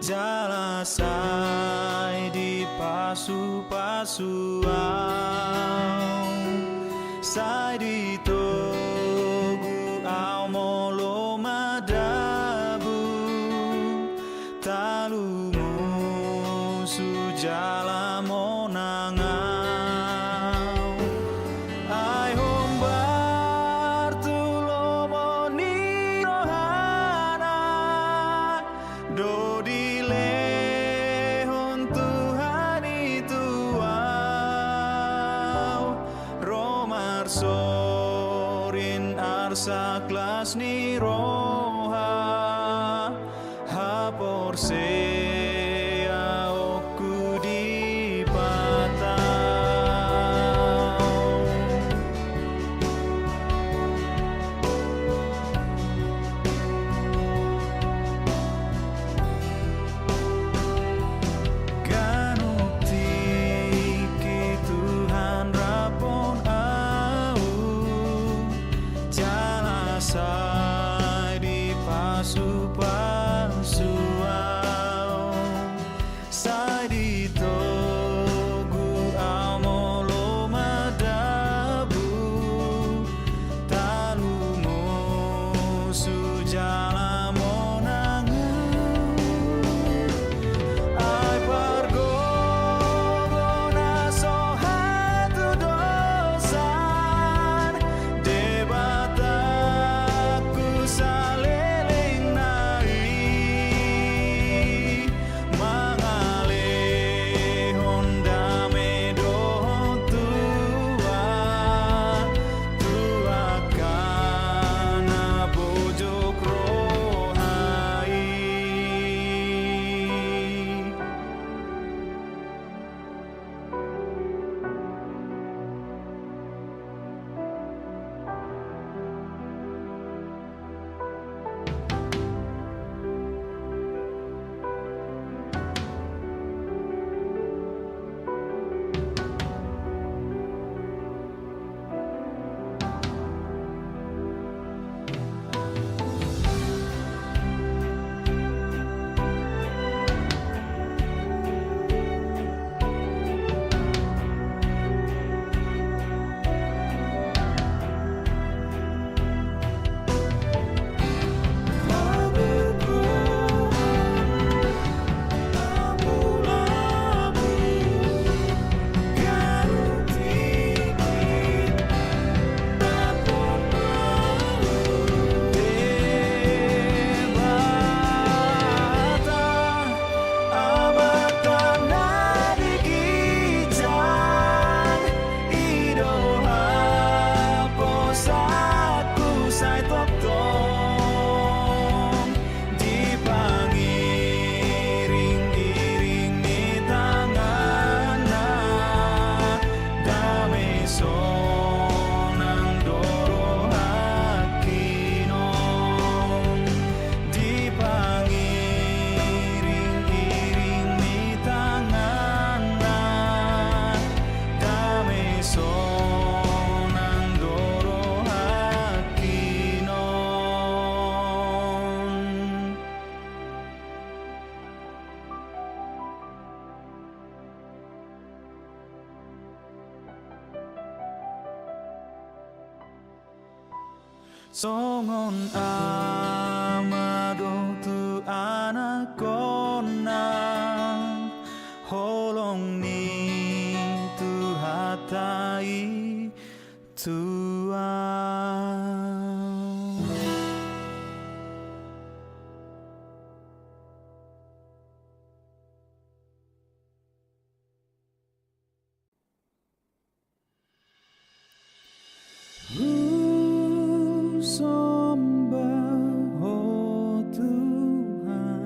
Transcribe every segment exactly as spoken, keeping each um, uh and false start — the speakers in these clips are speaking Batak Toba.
Jala sai dipasupasu au, sai ditogu au molo madabu, talumusu jala monang au. Ai hombar tu lomo ni rohana do dilehon Tuhan i tu au, ro marsorin arsak las ni roha, haporseaonku Debata. Ganup tingki Tuhan raphon au, jala sai dipasupasu au, sai ditogu au molo madabu, talumusu jala monang au. Ai pargogo na so hatudosan, Debataku saleleng na i, mangalehon dame dohot tua, tu angka na bojok roha i. Amanta na di ginjang, i do haposanku sai tongtong, dipangiring-iring ni tanganna, dame sonang do rohangki on. Dipangiring-iring ni tanganna, dame sonang do rohangki on. Songon ama do tu anakkonna, holong ni Tuhanta i tu au. Husomba Ho Tuhan,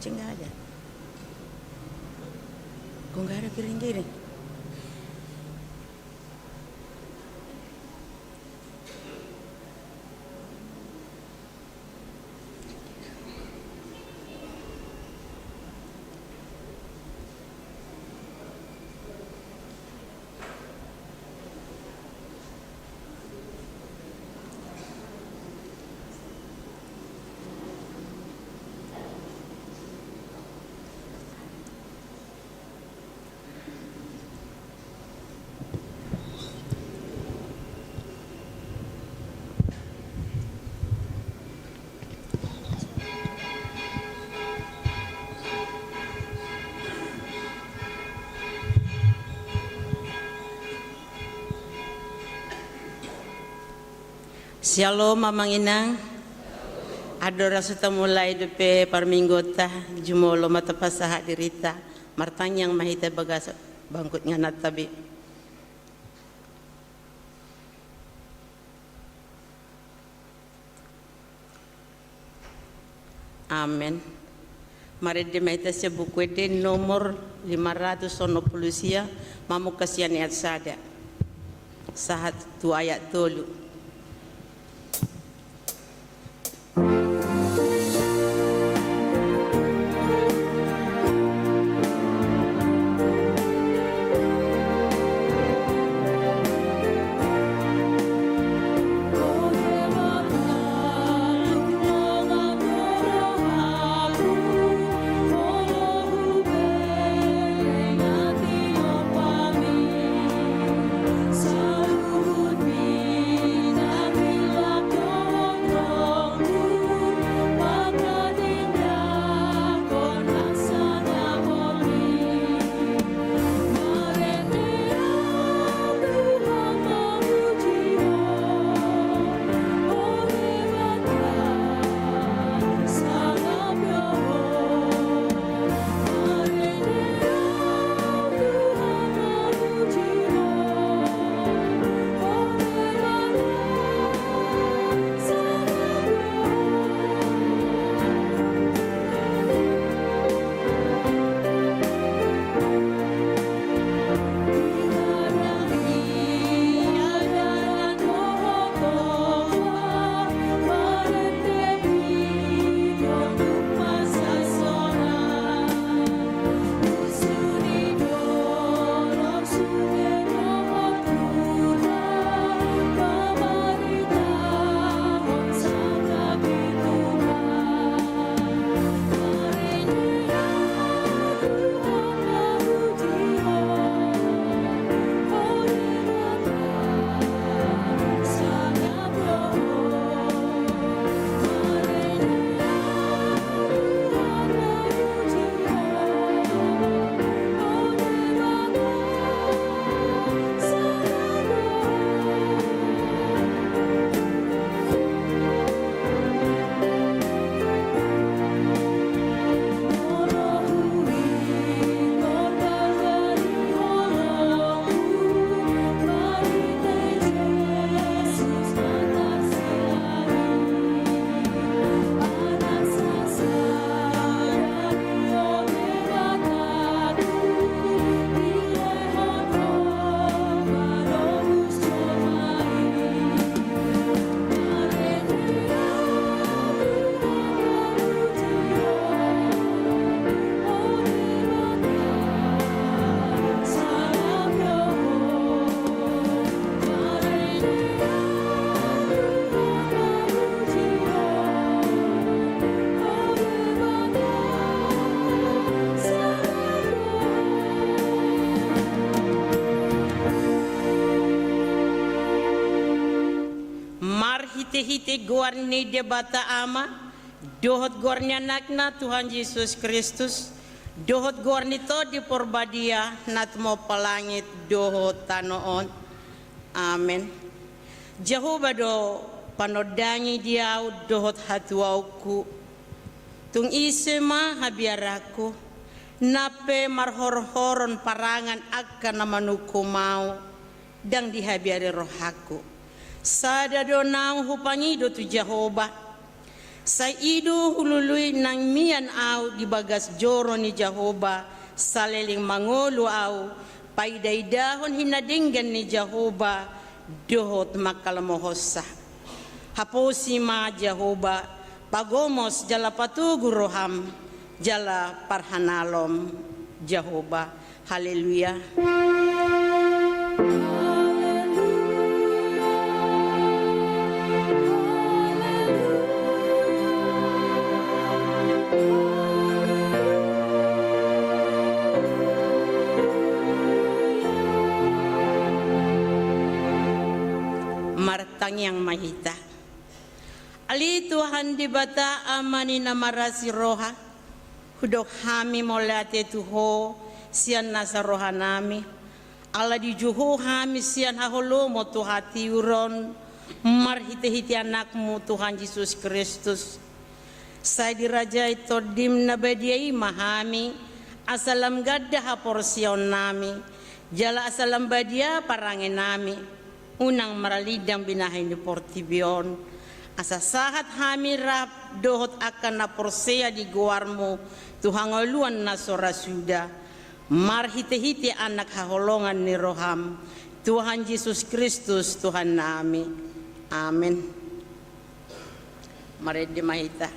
Nggak ada. Kok nggak ada piring gini? Syalom, Amang Inang. Andorang so tamulai dope parmingguonta, jumolo ma tapasahat dirinta. Martangiang ma hita di bagasan bangku ingananta be. Amen. Marende ma hita sian Buku Ende nomor lima ratus onom pulu sia, mamungka sian ayat sada sahat tu ayat tolu. Marhitehite goar ni Debata Ama, dohot goar ni Anakna Tuhan Jesus Kristus, dohot goar ni Tondi Porbadia, na tumompa langit dohot tano on. Amen. Jahowa do panondangi di ahu dohot hatuaonku. Tung ise ma habiaranku, nang pe marhorhoron parangan angka na manungkun ahu, ndang dihabiari rohangku. Sada do naung hupangido tu Jahowa, Sai i do hulului nang mian ahu di bagas joro ni Jahowa, saleleng mangolu ahu, paidaidahon hinadenggan ni Jahowa dohot mangkalomohonsa. Haposi ma Jahowa, pagomos jala patogu roham, jala parhanalom Jahowa. Haleluya. Martangiang ma hita. Ale Tuhan Debata, Ama ni na marasi roha, hudok hami mauliate tu Ho sian nasa rohanami, ala dijou Ho hami sian haholomon tu hatiuron, marhitehite Anakmu Tuhan Jesus Kristus. Sai dirajai Tondim na badia i ma hami, asa lam ganda haporseaonnami, jala asa lam badia parangenami, unang marlindang binahen ni portibi on, asa sahat hami rap dohot angka na porsea di goarMu tu hangoluan na so ra suda, marhitehite Anak haholongan ni rohaM, Tuhan Jesus Kristus Tuhannami. Amen. Marende ma hita.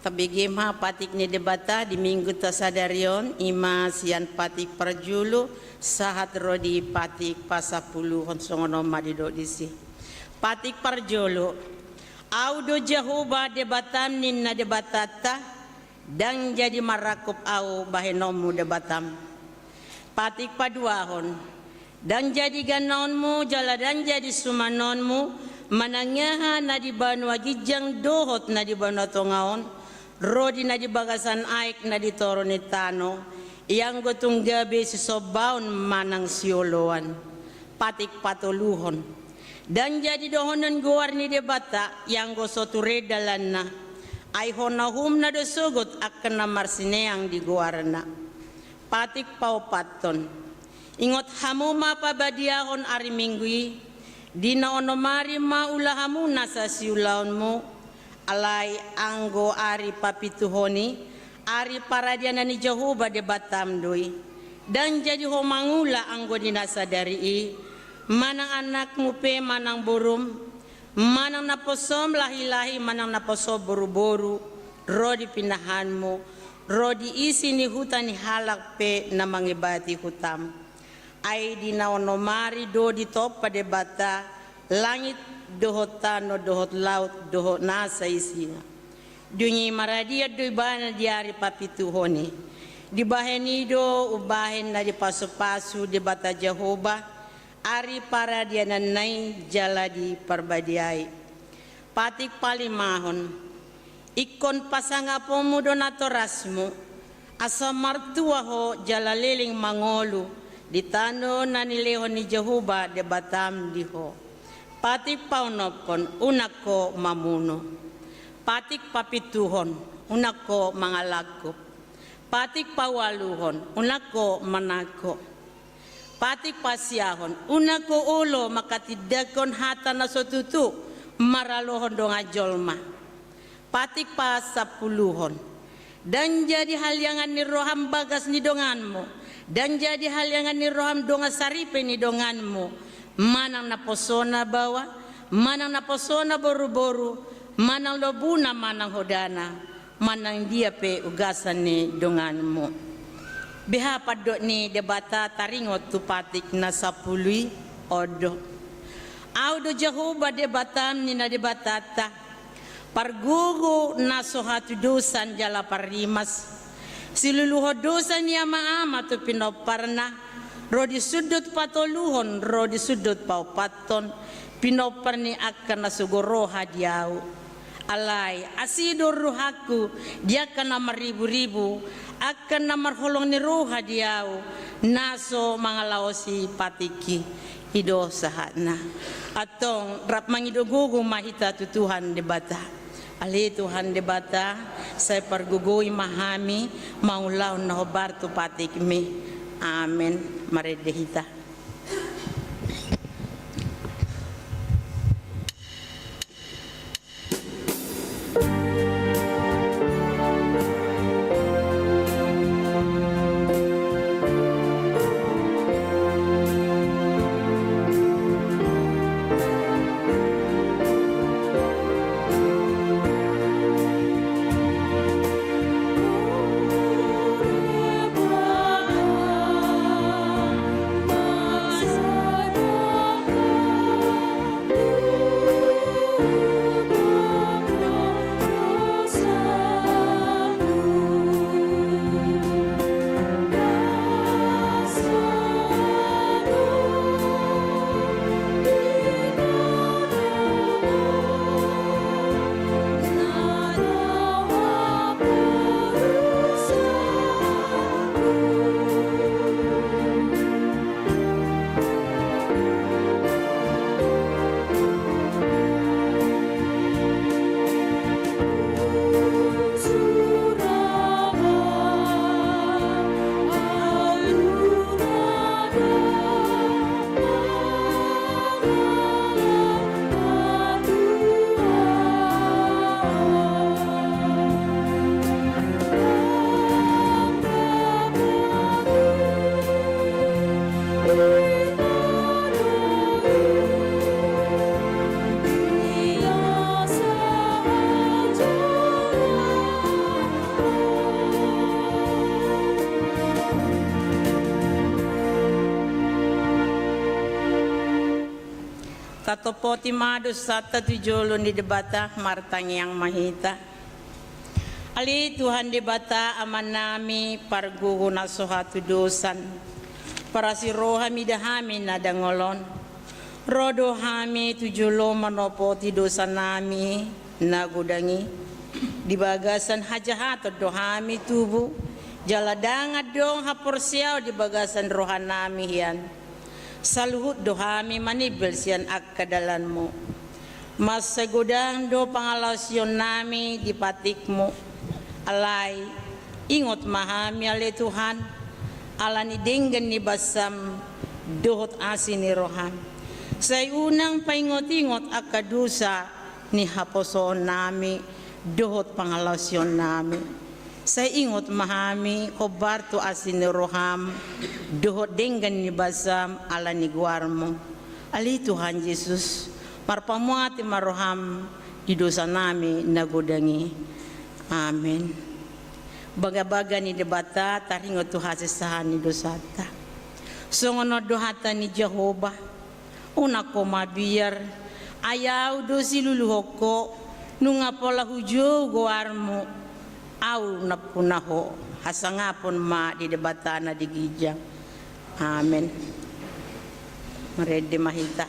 Tabege ma patik ni Debata di Minggunta sadari on, i ma sian patik parjolo sahat ro di patik pasampuluhon, songon on ma didok disi. Patik parjolo. Ahu do Jahowa Debatam ninna Debatanta, ndang jadi marangkup ahu bahenonmu Debatam. Patik paduahon. Ndang jadi gannaonmu jala ndang jadi sumanonmu, manang aha na di banua ginjang dohot na di banua tonga on, ro di na di bagasan aek na di toru ni tano, ianggo tung gabe sisombaon manang sioloan. Patik patoluhon. Ndang jadi dohonon goar ni Debata, ianggo so ture dalanna. Ai hona uhumna do sogot angka na marsineang di goarna. Patik paopathon. Ingot hamu ma pabadiahon ari Minggu i, di na onom ari ma ula hamu nasa siulaonmu, alai anggo ari papituhon i, ari paradianan ni Jahowa Debatam do i. Ndang jadi ho mangula anggo di na sadari i, manang anakmu pe manang borum, manang naposom lahilahi manang naposom boruboru, ro di pinahanmu, ro di isi ni huta ni halak pe na mangebati hutam. Ai di na onom ari do ditompa Debata langit dohot tano dohot laut dohot nasa isina. Dung i maradian do ibana di ari papituhon i. Dibahen i do umbahen na dipasupasu Debata Jahowa, ari paradiananna i jala diparbadiai. Patik palimahon. Ingkon pasangaponmu do natorasmu, asa martua ho jala leleng mangolu di tano na nilehon ni Jahowa Debatam di ho. Patik paonomhon, unang ho mamunu. Patik papituhon, unang ho mangalangkup. Patik paualuhon, unang ho manangko. Patik pasiahon, unang ho olo manghatindanghon hata na so tutu maralohon dongan jolma. Patik pasampuluhon, ndang jadi haliangan ni roham bagas ni donganmu, ndang jadi haliangan ni roham dongan saripe ni donganmu, manang naposona baoa, manang naposona boruboru, manang lobuna, manang hodana, manang dia pe ugasan ni donganmu. Beha pandok ni Debata taringot tu patik na sampulu i? On do: Ahu do Jahowa Debatam, ninna Debatanta, pargogo na so hatudosan jala parrimas, siluluhon dosa ni amaama tu pinomparna, ro di sundut patoluhon ro di sundut paompathon, pinompar ni angka na sogo roha di ahu. Alai asi do rohangku di angka na marriburibu, angka na marholong ni roha di ahu, na so mangalaosi patik i. I do sahatna. Antong rap mangido gogo ma hita tu Tuhan Debata. Ale Tuhan Debata, sai pargogoi ma hami mangulahon na hombar tu patikmi. Amen. Marende hita. Tatompoti ma dosanta tu jolo ni Debata, martangiang ma hita. Ale Tuhan Debata Amanami, pargogo na so hatudosan, parasi roha mida hami na dangol on. Ro do hami tu jolo manompoti dosanami na godang i. Di bagasan hajahaton do hami tubu, jala ndang adong haporseaon di bagasan rohanami hian. Saluhut do hami manimbel sian angka dalanmu. Mansai godang do pangalaosionnami di patikmu. Alai ingot ma hami ale Tuhan, ala ni denggan ni basam dohot asi ni roham. Sai unang paingotingot angka dosa ni haposoonnami dohot pangalaosionnami. Sai ingot ma hami hombar tu asi ni roham dohot denggan ni basam ala ni goarmu. Ale Tuhan Jesus, marpamuati ma roham di dosanami na godang i. Amen. Bagabaga ni Debata taringot tu hasesahan ni dosanta. Songon on do hata ni Jahowa: Unang ho mabiar, ai Ahu do siluluhon ho, nunga pola hujou goarmu, Ahu nampuna ho. Hasangapon ma di Debata na di ginjang. Amen. Marende ma hita.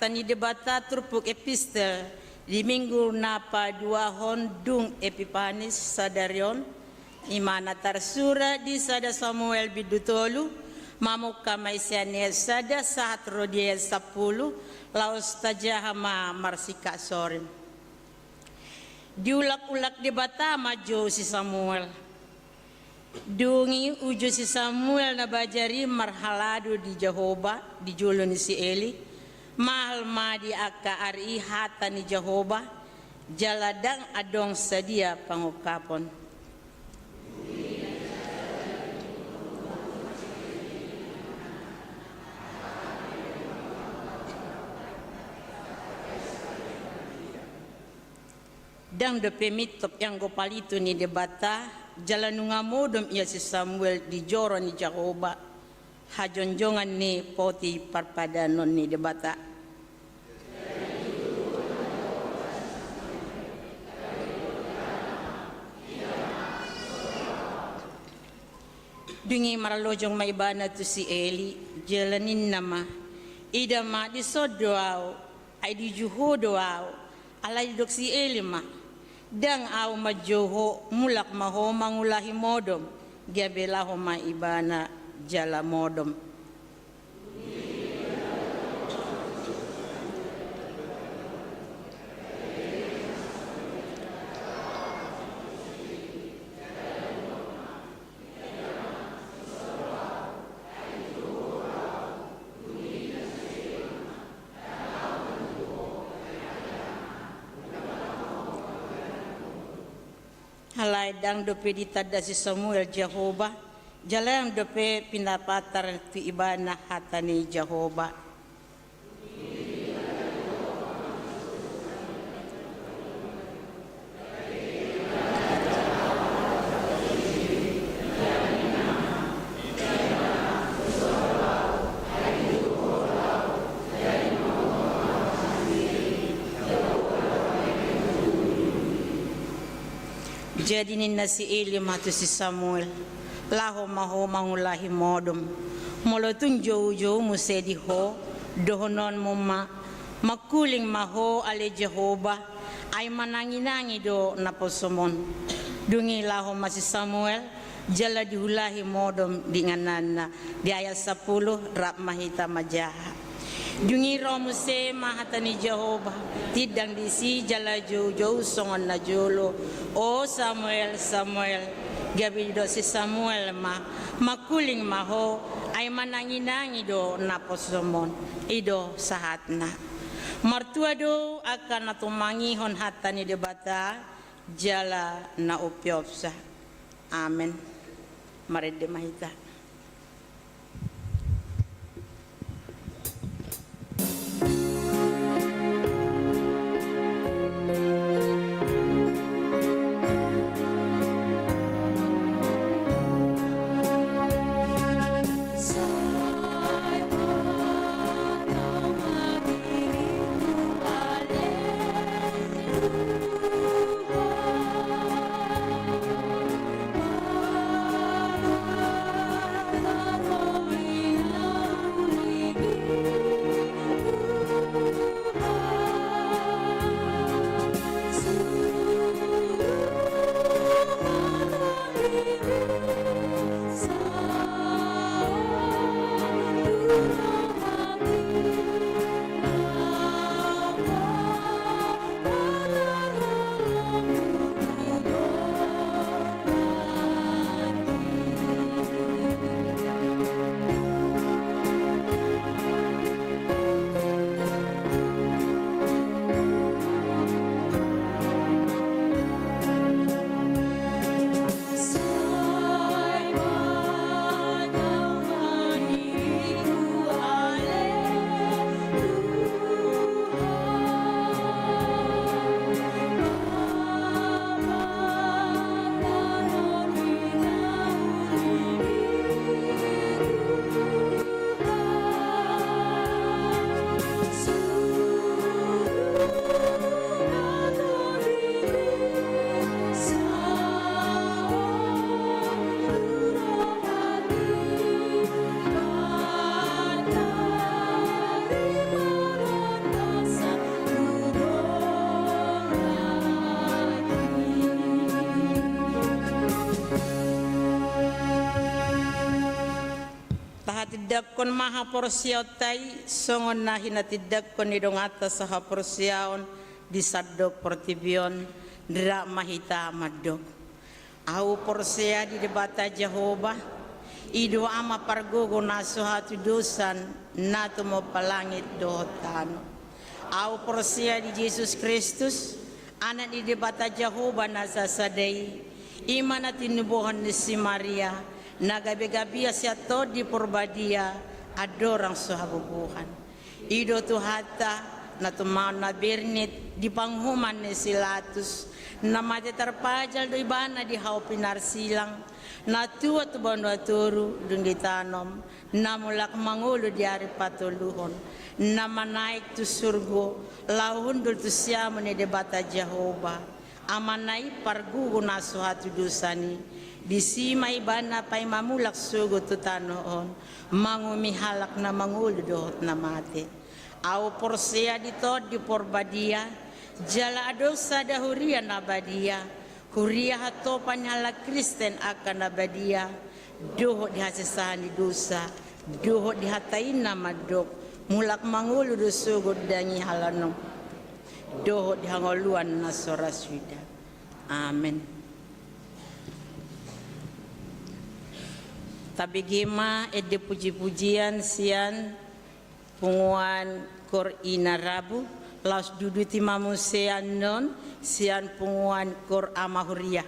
Hata ni Debata turpuk epistel di minggu na paduahon dung Epipanis sadari on, i ma na tarsurat di sada Samuel bindu tolu, mamungka ma i sian ayat sada sahat ro di ayat sampulu, laos tajaha ma marsingkat soring. Diulak-ulak Debata ma jou si Samuel. Dung i uju si Samuel na bajar i marhalado di Jahowa di jolo ni si Eli, mahal ma di angka ari i hata ni Jahowa, jala ndang adong sadia pangungkapon. Ndang dope mintop i anggo palitu ni Debata, jala nunga modom ia si Samuel di joro ni Jahowa, hajonjongan ni poti parpadanan ni Debata. Dung i marlojong ma ibana tu si Eli, jala ninna ma, ida ma, dison do ahu, ai diuju ho do ahu. Alai didok si Eli ma, ndang ahu manjou ho, mulak ma ho mangulahi modom. Gabe laho ma ibana jala modom. Alai ndang dope ditanda si Samuel Jahowa, jala ndang dope pinapatar tu ibana hata ni Jahowa. Jadi ninna si Eli ma tu si Samuel, laho ma ho mangulahi modom. Molo tung joujou muse di ho, dohononmu ma, mangkuling ma ho ale Jahowa, ai mananginangi do naposom on. Dung i laho ma si Samuel, jala diulahi modom di ingananna. Di ayat sampulu, rap ma hita manjaha. Dung i ro muse ma hata ni Jahowa, tindang disi jala joujou songon na jolo, o Samuel, Samuel. Gabe didok si Samuel ma, mangkuling ma ho, ai mananginangi do naposom on. I do sahatna. Martua do angka na tumangihon hata ni Debata, jala na umpeopsa. Amen. Marende ma hita. Tindangkon ma haporseaonta i songon na hinatindangkon ni donganta sahaporseaon di sandok portibi on. Rap ma hita mandok. Ahu porsea di Debata Jahowa, i do Ama pargogo na so hatudosan, na tumompa langit dohot tano. Ahu porsea di Jesus Kristus, Anak ni Debata Jahowa na sasada i, i ma na tinubuhon ni si Maria, na gabe gabian sian Tondi Porbadia, andorang so habubuhan. I do Tuhanta, na tumaon na bernit di panguhuman ni si Latus, na mate tarpajal do ibana di hau pinarsilang, na tua tu banua toru dung ditanom, na mulak mangolu di ari patoluhon, na manaek tu surgo, laho hundul tu siamun ni Debata Jahowa, Amana i pargogo na so hatudosan i, disi ma ibana paima mulak sogot tu tano on, manguhumi halak na mangolu dohot na mate. Ahu porsea di Tondi Porbadia, jala adong sada huria na badia, huria hatopan ni halak Kristen angka na badia, dohot di hasesahan ni dosa, dohot di hata i na mandok, mulak mangolu do sogot dang i halano, dohot di hangoluan na so ra suda. Amen. Tabege ma ende pujipujian sian punguan Koor Ina Rabu, laos duduti ma muse annon sian punguan Koor Ama Huria.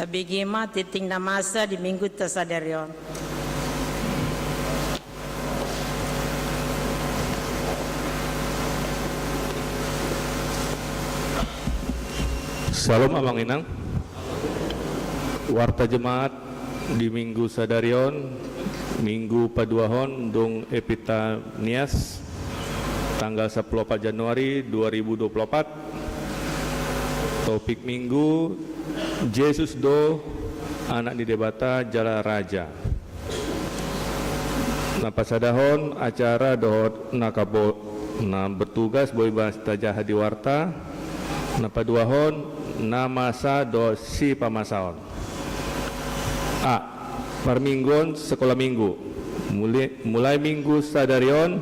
Tabege ma tintin na masa di Mingguta sadari on. Syalom, Amang Inang. Warta Jemaat di Minggu sadari on, Minggu paduahon dung Epitanias, tanggal sampulu opat Januari dua ribu dua pulu opat. Topik Minggu: Jesus do Anak ni Debata jala Raja. Na pasadahon acara dohot na kapo-, na bertugas boi ma tajaha di warta. Na paduahon na masa dohot sipamasaon. A. Parmingguon sekolah minggu. Muli-, mulai Minggu sadari on,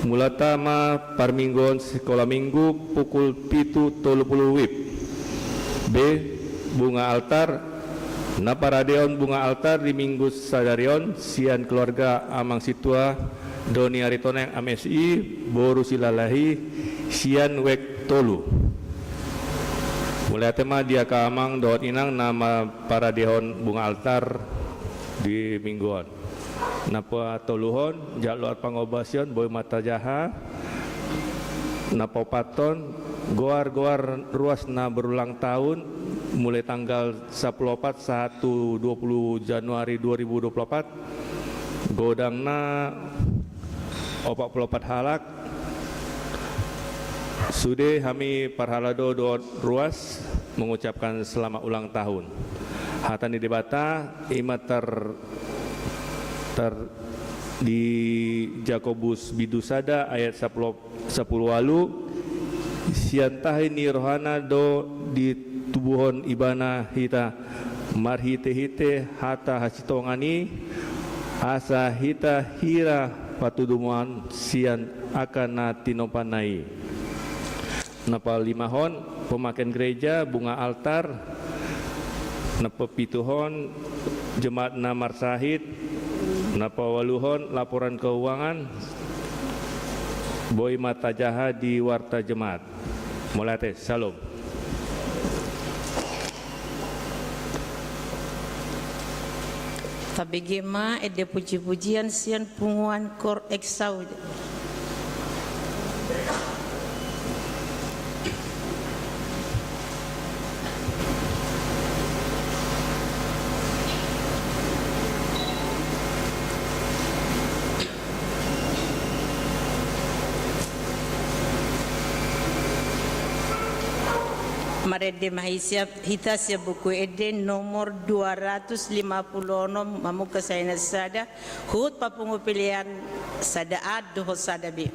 mulata ma parmingguon sekolah minggu pukul pitu tolu pulu WIB. B. Bunga altar. Na paradehon bunga altar di Minggu sadari on sian keluarga Amang Sintua Doni Aritonang, M Si, boru Silalahi, sian WEG tolu. Mauliate ma di angka amang dohot inang na ma-, paradehon bunga altar di Minggu on. Na patoluhon, jadwal pangobasion boi ma tajaha. Na paopathon, goar-goar ruas na berulang tahun, mulai tanggal sampulu opat sahat tu dua pulu Januari dua ribu dua pulu opat, godangna opat pulu opat halak. Sude hami parhalado dohot ruas mengucapkan selamat ulang tahun. Hata ni Debata i ma ter-, ter-, di Jakobus bindu sada ayat sampulu, sampulu ualu: Sian tahi ni rohana do ditubuhon Ibana hita marhite-hite hata hasintongan i, asa hita hira patuduhon sian angka na tinompanna i. Na palimahon, pemakaian gereja, bunga altar. Na papituhon, jemaat na marsahit. Na paualuhon, laporan keuangan. Boi ma tajaha di warta jemaat. Mauliate, syalom. Tabege ma ende puji-pujian sian punguan Koor Exaud. Marende ma hita sian Buku Ende nomor dua ratus lima pulu onom, mamungka saingan sada, huhut papungu pelean sada A dohot sada B.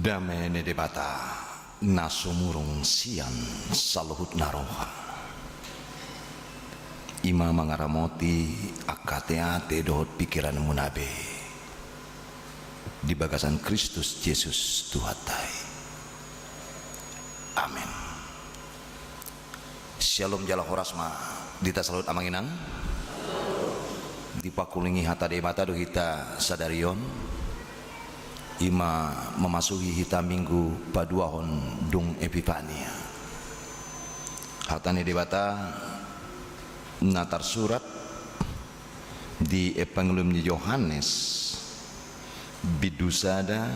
Dame ni Debata na sumurung sian saluhutna roha, i ma mangaramoti angka ateate dohot pingkiranmuna be di bagasan Kristus Jesus Tuhanta i. Amen. Syalom jala horas ma di hita saluhut amang inang. Dipangkulingi hata Debata do hita sadari on, i ma mamasuhi hita Minggu paduahon dung Epipania. Hata ni Debata na tarsurat di Evangelium ni Johannes, bindu sada,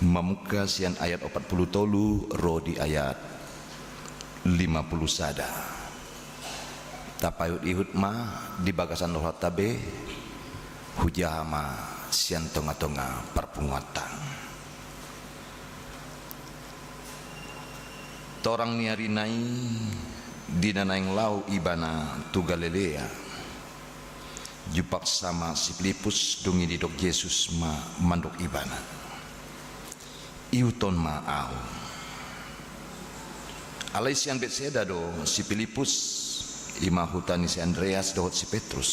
mamungka sian ayat opat pulu tolu ro di ayat lima pulu sada. Tapaihut-ihut ma di bagasan rohanta be, hujaha ma sian tonga-tonga parpunguanta. Torang ni ari na i, di na naeng laho Ibana tu Galilea, jumpang sama si Pilipus. Dung i didok Jesus ma mandok Ibana: Ihuthon ma Ahu. Alai sian Betsaida do si Pilipus, i ma huta ni si Andreas dohot si Petrus.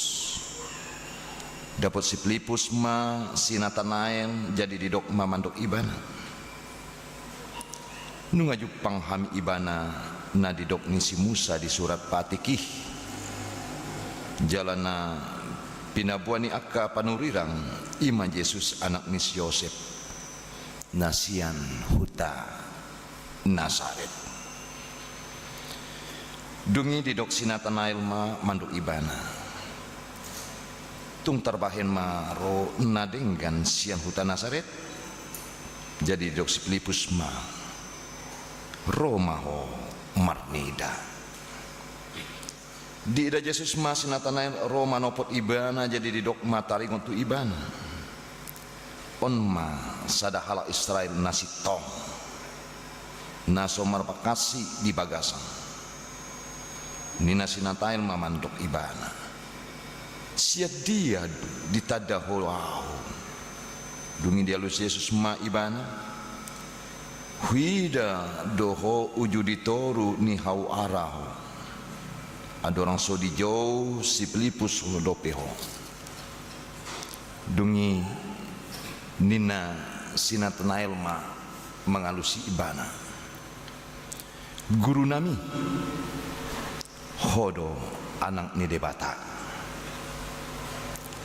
Dapot si Pilipus ma si Natanael, jadi didok ma mandok Ibana: Nunga jumpang hami Ibana na didok ni si Musa di surat patik i, jala na pinaboa ni angka panurirang, i ma Jesus anak ni si Josep, na sian huta Nasaret. Dung i didok si Natanael ma mandok Ibana: Tung tarbahen ma ro na denggan sian huta Nasaret? Jadi didok si Pilipus ma: Ro ma ho marnida. Diida Jesus ma si Natanael ro manopot Ibana, jadi didok ma taringot tu Ibana: On ma sada halak Israel na sintong, na so marpangkasi di bagasan. Ninna si Natanael ma mandok Ibana: Sian dia ditanda ho Ahu? Dung i dialusi Jesus ma ibana: Huida do ho uju di toru ni hau ara ho. Andorang so dijou si Pilipus dope ho. Dung i ninna si Natanael ma mangalusi Ibana: Gurunami, Ho do Anak ni Debata.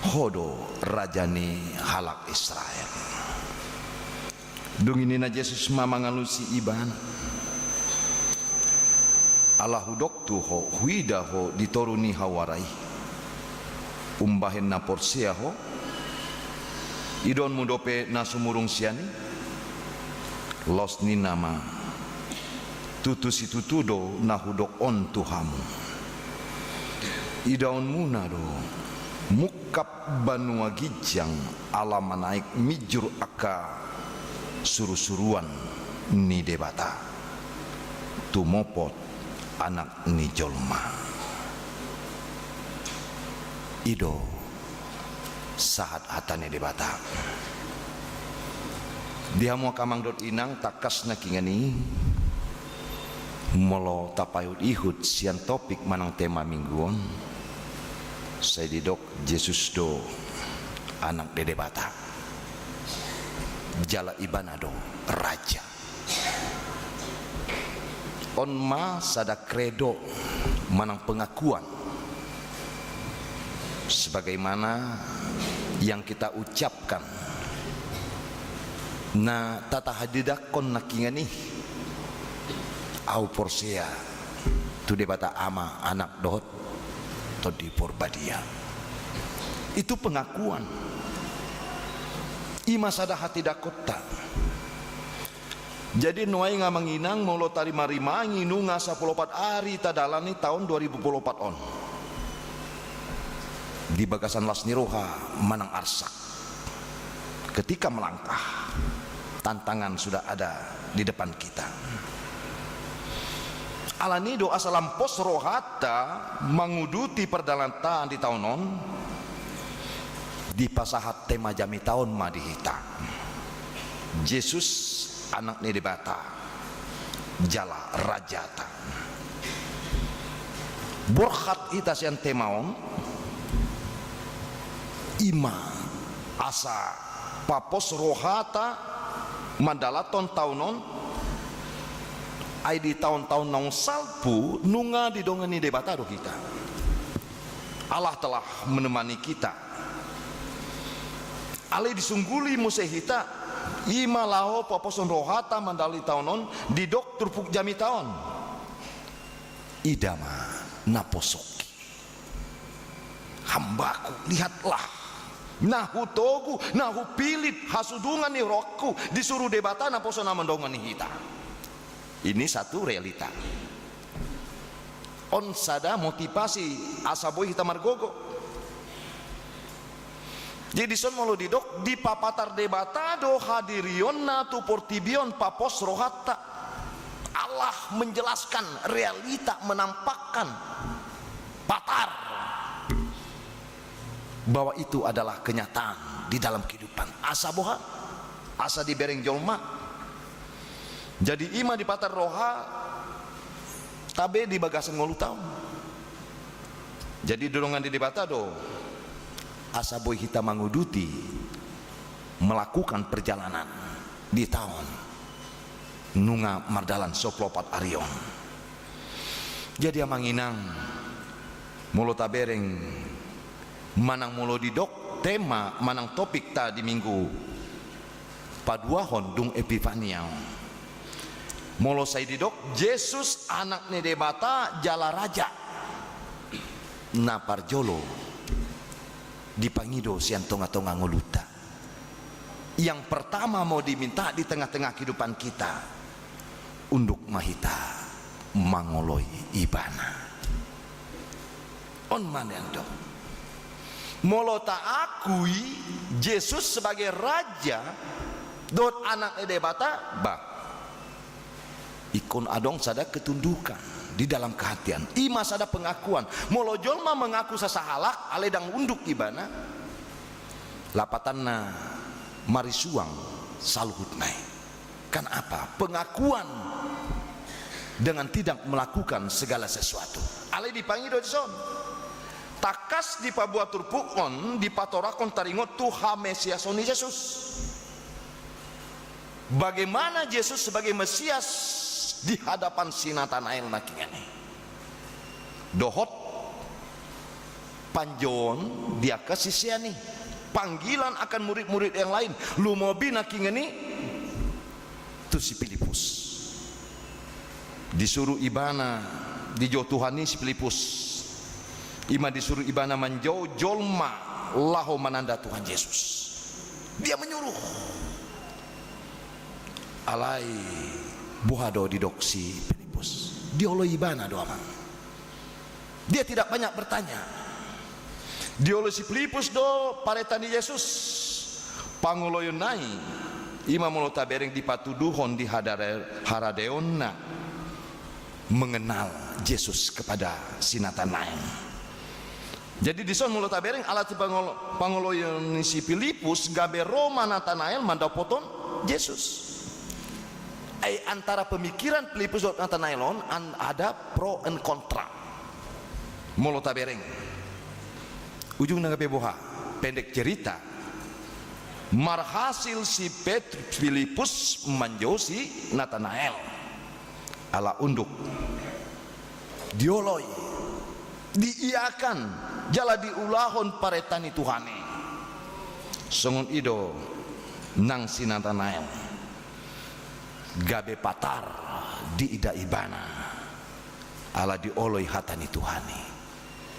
Ho do Raja ni halak Israel. Dung i ninna Jesus ma mangalusi ibana: Ala hudok tu ho, huida ho di toru ni hau ara i, umbahen na porsea ho? Idaonmu dope na sumurung sian i? Laos ninna ma: Tutu situtu do na hudok on tu hamu. Idaonmuna do mungkap banua ginjang ala manaek minjur angka surusuruan ni Debata, tumopot Anak ni jolma. I do sahat hata ni Debata. Di hamu angka amang dohot inang, tangkas nangkiningan i, molo tapaihut-ihut sian topik manang tema minggu on, sai didok Jesus do Anak ni Debata. Jala Ibana do Raja. On ma sada kredo manang pengakuan sebagaimana yang kita ucapkan. Na tatahadedakkon nangkiningan i: Ahu porsea tu Debata Ama, Anak dohot Tondi Porbadia. Itu pengakuan. I ma sada hatidakkonta. Jadi nuaeng amang inang, molo tarima-rimangi nunga sampulu opat ari tadalani taon dua ribu dua pulu opat on, di bagasan las ni roha manang arsak, ketika melangkah, tantangan sudah ada di depan kita. Alani do asa lam pos rohanta manguduti pardalananta di taon on, dipasahat tema jamita on ma di hita. Jesus, Anak ni Debata, jala Rajata. Borhat hita sian tema on, i ma asa papos rohata mandalanhon taon on, ai di taon-taon naung salpu nunga didongani Debata do hita. Allah telah menemani kita. Alai disungguli muse hita, i ma laho paposhon rohata mandalanhon taon on, didok turpuk jamita on. Ida ma naposongki, hambaku, lihatlah, na hutogu, na hupillit, hasudungan ni rohangku, disuru Debata naposo na mandongani hita. Ini satu realita. On sada motivasi asa boi hita margogo. Jadi dison molo didok, dipapatar Debata do hadirionna tu portibi on papos rohanta. Allah menjelaskan realita, menampakkan, patar bahwa itu adalah kenyataan di dalam kehidupan. Asa boha? Asa dibereng jolma. Jadi i ma dipatar roha, tabe di bagasan ngolunta on. Jadi didongani Debata do asa boi hita manguduti, melakukan perjalanan di taon nunga mardalan sampulu opat ari on. Jadi amang inang, molo tabereng manang molo didok tema manang topikta di minggu paduahon dung Epifania on, molo sai didok Jesus, Anak ni Debata jala Raja, na parjolo dipangido sian tonga-tonga ngolunta. Yang pertama mau diminta di tengah-tengah kehidupan kita, unduk ma hita mangoloi Ibana. On ma nian do. Molo taakui Jesus sebagai Raja dohot Anak ni Debata, bah, ingkon adong sada ketundukan di dalam kehatian. I ma sada pengakuan. Molo jolma mengaku sasahalak alai ndang unduk ibana, lapatanna marisuang saluhutna i. Kan apa? Pengakuan dengan tidak melakukan segala sesuatu. Alai dipangido dison. Tangkas dipaboa turpuk on, dipatorangkon taringot tu hamesiason ni Jesus. Bagaimana Jesus sebagai Mesias di hadapan si Natanael nangkiningan i. Dohot panjouon di angka sisean i, panggilan akan murid-murid yang lain, lumobi nangkiningan i tu si Pilipus. Disuru ibana, dijou Tuhan i si Pilipus. I ma disuru ibana manjou jolma laho mananda Tuhan Jesus. Dia menyuruh. Alai boha do didok si Pilipus? Dioloi ibana do, amang. Dia tidak banyak bertanya. Dioloi si Pilipus do parenta ni Jesus. Pangoloionna i, i ma molo tabereng dipatuduhon di hadare-, haradeonna mengenal Jesus kepada si Natanael. Jadi dison molo tabereng alat si pangolo-, pangoloion ni si Pilipus gabe ro ma Natanael mandapothon Jesus. Ai antara pemikiran Pilipus dohot Natanael on an-, ada pro and kontra. Molo tabereng, ujungna gabe boha? Pendek cerita, marhasil si Pet-, Pilipus manjou si Natanael. Ala unduk, dioloi, diiakan, jala diulahon parenta ni Tuhan i. Songon i do nang si Natanael, gabe patar diida ibana ala dioloi hata ni Tuhan i.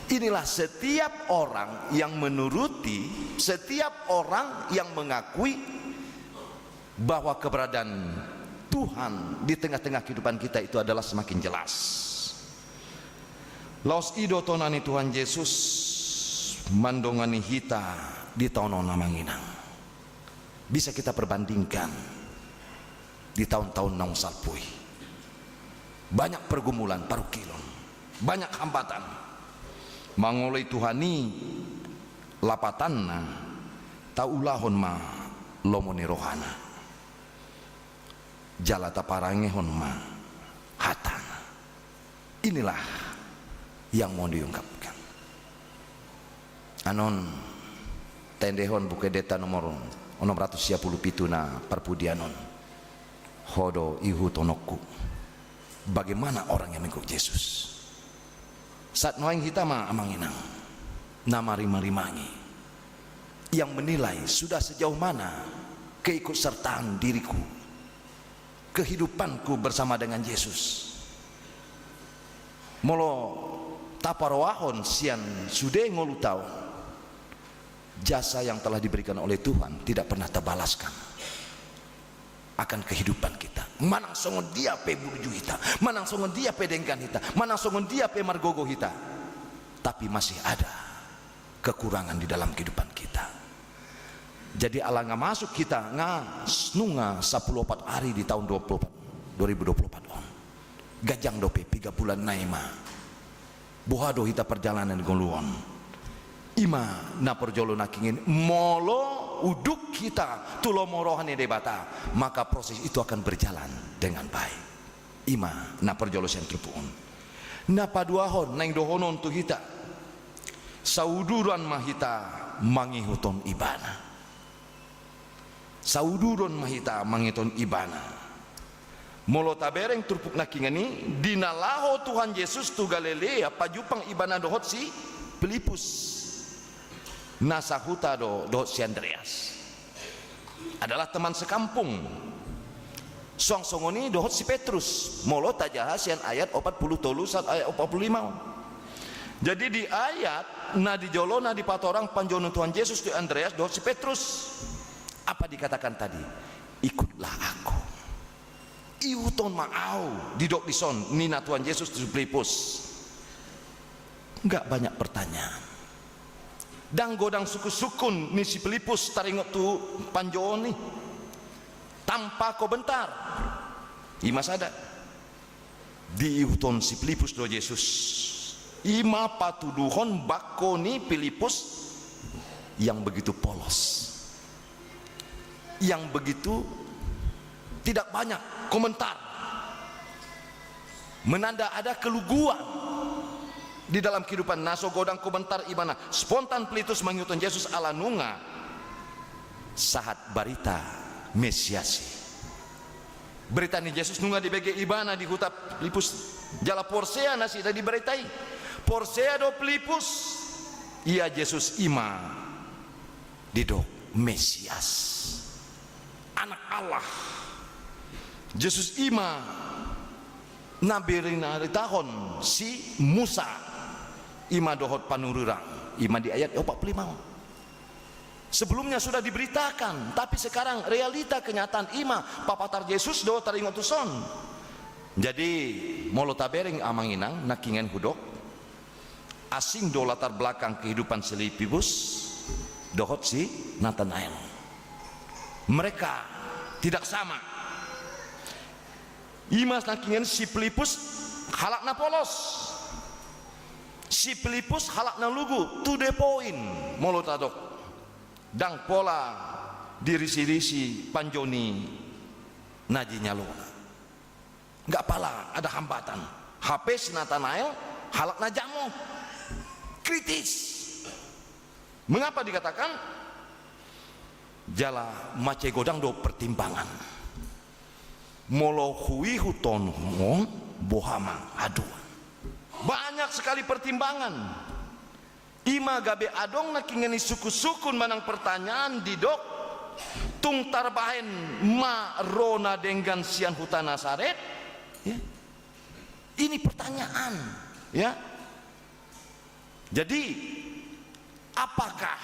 Inilah setiap orang yang menuruti, setiap orang yang mengakui bahwa keberadaan Tuhan di tengah-tengah kehidupan kita itu adalah semakin jelas. Laos i do tona ni Tuhan Jesus mandongani hita di taon on, amang inang. Bisa kita perbandingkan di taon-taon naung salpu i. Banyak pergumulan, parungkilon, banyak hambatan. Mangoloi Tuhan i lapatanna, taulahon ma lomo ni rohana. jala taparangehon ma hatana. Inilah yang mau diungkapkan. Anon taendehon Buku Endenta nomor onom ratus sia pulu pitu na parpudian on. Ho do ihuthononku. Bagaimana orang yang mengikut Yesus? Sahat nuaeng hita ma amang inang na marimarimangi, yang menilai sudah sejauh mana keikutsertaan diriku, kehidupanku bersama dengan Yesus. Molo taparohahon sian sude ngolu taon, jasa yang telah diberikan oleh Tuhan tidak pernah terbalaskan akan kehidupan kita. Manang songon dia pe burju hita, manang songon dia pe denggan hita, manang songon dia pe margogo hita, tapi masih ada kekurangan di dalam kehidupan kita. Jadi ala nga masuk hita, nga s-, nunga sapuluh opat ari di taon dua puluh opat, dua ribu dua puluh opat on. Ganjang dope piga bulan nai ma. Boha do hita perjalanan ngolu on? Ima na parjolo nangkingin, molo unduk hita tu lomo roha ni Debata, maka proses itu akan berjalan dengan baik. Ima na parjolo sian turpuk on. Na paduahon naeng dohonon tu hita, sauduran ma hita mangihuthon Ibana. Sauduron ma hita mangihuthon Ibana. Molo tabereng turpuk nangkingan i, di na laho Tuhan Jesus tu Galilea, pajumpang Ibana dohot si Pilipus. Na sahuta do dohot si Andreas. Adalah teman sekampung. Suang songon i dohot si Petrus. Molo tajaha sian ayat opat pulu tolu sahat ayat opat pulu lima. Jadi di ayat na di jolo na dipatorang panjouon ni Tuhan Jesus tu Andreas dohot si Petrus. Apa dikatakan tadi? "Ikutlah Aku." Ihuthon ma Au, didok dison ninna Tuhan Jesus tu si Pilipus. Nggak banyak pertanyaan. Ndang godang sungkun-sungkun ni si Pilipus taringot tu panjouon i. Tanpa komentar. Ima sada. Diihuthon si Pilipus do Jesus. Ima patuduhon bangko ni Pilipus yang begitu polos, yang begitu tidak banyak komentar, menanda ada keluguan di dalam kehidupan. Na so godang komentar ibana, spontan Pilipus mangihuthon Jesus ala nunga sahat barita Mesias i. Barita ni Jesus nunga dibege ibana di huta Pilipus, jala porsea nasida di barita i. Porsea do Pilipus, ia Jesus ima didok Mesias, Anak Allah. Jesus ima na binaritahon si Musa, ima dohot panurirang, ima di ayat opat pulu lima on. Sebelumnya sudah diberitakan, tapi sekarang realita kenyataan ima papatar Jesus do taringot tuson. Jadi, molo tabereng amang inang, nangkingan hudok, asing do latar belakang kehidupan si Pilipus dohot si Natanael. Mereka tidak sama. Ima nangkingan si Pilipus halak na polos. Si Pilipus halak na lugu, to the point, molo tadok. Ndang pola dirisirisi panjouon i na jinalona. Nggak pala ada hambatan. Hape si Natanael halak na jamo. Kritis. Mengapa dikatakan? Jala mansai godang do pertimbangan. Molo huihuthon ho, boha ma haduan. Banyak sekali pertimbangan. Ima gabe adong nangkingan i sungkun-sungkun manang pertanyaan didok, tung tarbahen ma ro na denggan sian huta Nasaret? Ya. Ini pertanyaan, ya. Jadi, apakah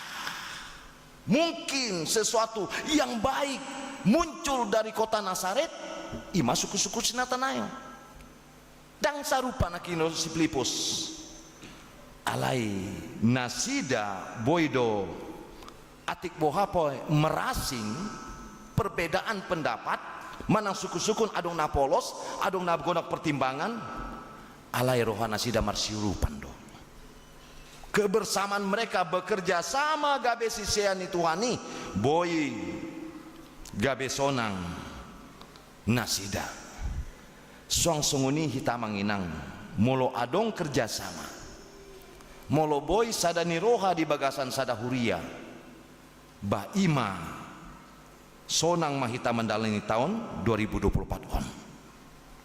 mungkin sesuatu yang baik muncul dari kota Nasaret? Ima sungkun-sungkun si Natanael. Ndang sarupa nangkinon si Pilipus. Alai nasida boi do atik boha pe merasing perbedaan pendapat, manang sungkun-sungkun adong na polos, adong na godang pertimbangan, alai roha nasida marsiurupan do. Kebersamaan mereka bekerja sama gabe sisean ni Tuhan i, boi gabe sonang nasida. Suang songon i hita amang inang, molo adong kerjasama, molo boi sada ni roha di bagasan sada huria, bah i ma sonang ma hita mandalani taon dua ribu dua puluh empat on.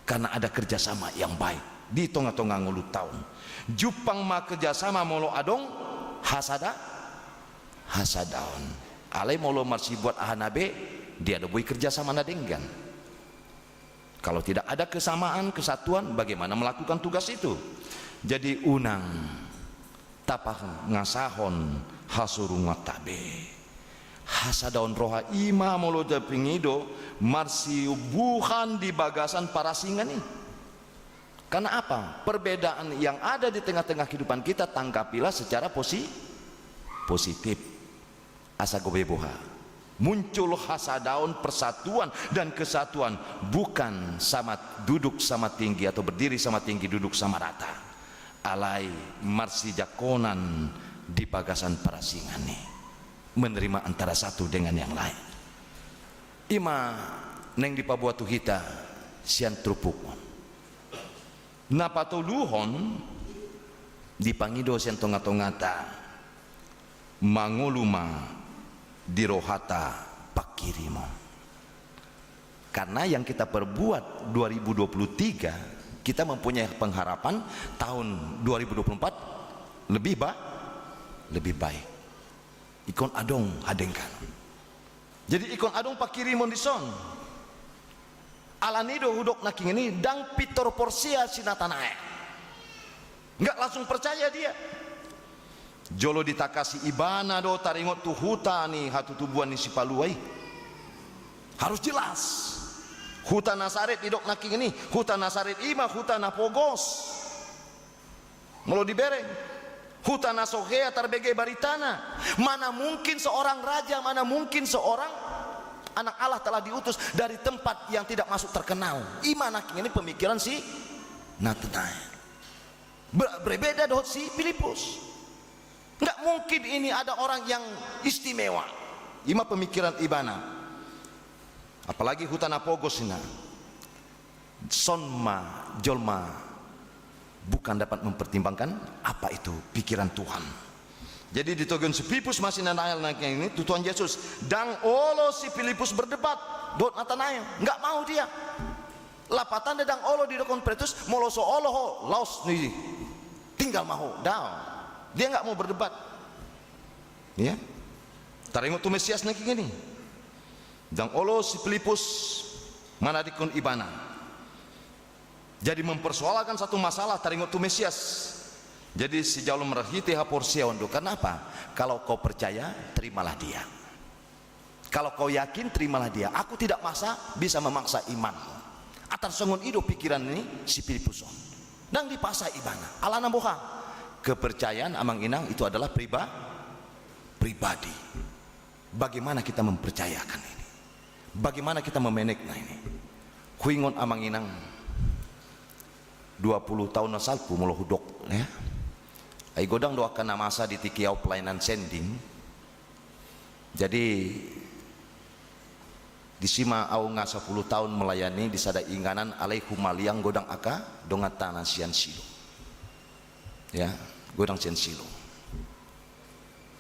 Karena ada kerjasama yang baik di tonga-tonga ngolu taon. Jumpang ma kerjasama molo adong hasada, hasadaon. Alai molo marsibuat aha na be, dia do boi kerjasama na denggan. Kalau tidak ada kesamaan, kesatuan, bagaimana melakukan tugas itu? Jadi unang tapangasahon hasurunganta be. Hasadaon roha i ma molo dapingido marsibuhan di bagasan parasingan i. Karena apa? Perbedaan yang ada di tengah-tengah kehidupan kita tanggapilah secara posi-, positif. Asa gabe boha? Muncul hasadaon persatuan dan kesatuan bukan sama duduk sama tinggi atau berdiri sama tinggi duduk sama rata. Alai marsijangkonan di bagasan parasingan i. Menerima antara satu dengan yang lain. I ma naeng dipaboa tu hita sian turpuk on. Na patoluhon dipangido sian tonga-tongata, mangolu ma di rohata pangkirimon. Karena yang kita perbuat dua ribu dua puluh tiga, kita mempunyai pengharapan tahun dua ribu dua puluh empat lebih ba-, lebih baik. Ingkon adong hadenggan. Jadi ingkon adong pangkirimon dison. Alani do hudok nangkin i, ndang pintor porsea si Natanael. Nggak langsung percaya dia. Jolo ditangkasi ibana do taringot tu huta ni hatutubuan ni sipalua i. Harus jelas. Huta Nasaret didok nangkin i, huta Nasaret i ma huta na pogos. Molo dibereng, huta na so hea tarbege baritana. Mana mungkin seorang raja, mana mungkin seorang anak Allah telah diutus dari tempat yang tidak masuk terkenal. I ma nangkin i pemikiran si Natanael. Ber-, berbeda dohot si Filipus. Nggak mungkin ini ada orang yang istimewa. I ma pemikiran ibana. Apalagi huta na pogos ninna. Son ma jolma bukan dapat mempertimbangkan apa itu pikiran Tuhan. Jadi ditogion si Filipus ma si Natanael nangkin i tu Tuhan Yesus. Ndang olo si Filipus berdebat dohot Natanael, nggak mau dia. Lapatanna ndang olo didokkon Petrus, molo so olo ho laos ni tinggal ma ho. Daong. Dia nggak mau berdebat. Ya. Taringot tu Mesias nangkin i. Ndang olo si Filipus manadingkon ibana. Jadi mempersoalkan satu masalah taringot tu Mesias. Jadi sijalo marhite haporseaon do. Kenapa? Kalau kau percaya, terimalah dia. Kalau kau yakin, terimalah dia. Aku tidak masa, bisa memaksa imanmu. Atar songon i do pikiran ni si Filipus on. Ndang dipaksa ibana. Alana boha? Kepercayaan amang inang itu adalah priba-, pribadi. Bagaimana kita mempercayakan ini? Bagaimana kita memanage-na ini? Huingot amang inang, dua puluh taon na salpu molo hudok, ya. Ai godang do angka na masa di tingki au pelayanan sending. Jadi disi ma au nga sapuluh taon melayani di sada inganan alai humaliang godang angka donganta na sian Silo. Ya, godang sian Silo.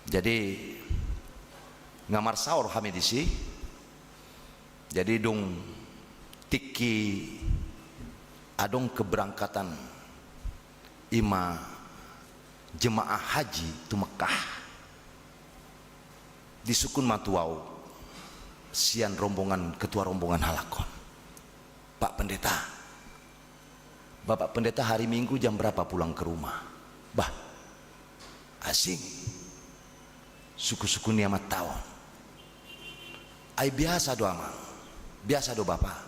Jadi nga marsaor hami disi. Jadi dung tingki adong keberangkatan i ma jemaah haji tu Makkah, disungkun ma tu au sian rombongan, ketua rombongan halak on, "Pak Pendeta, Bapak Pendeta hari Minggu jam berapa pulang ke rumah?" Bah, asing. Suku-suku ni amanta on. Ai biasa do amang, biasa do bapak.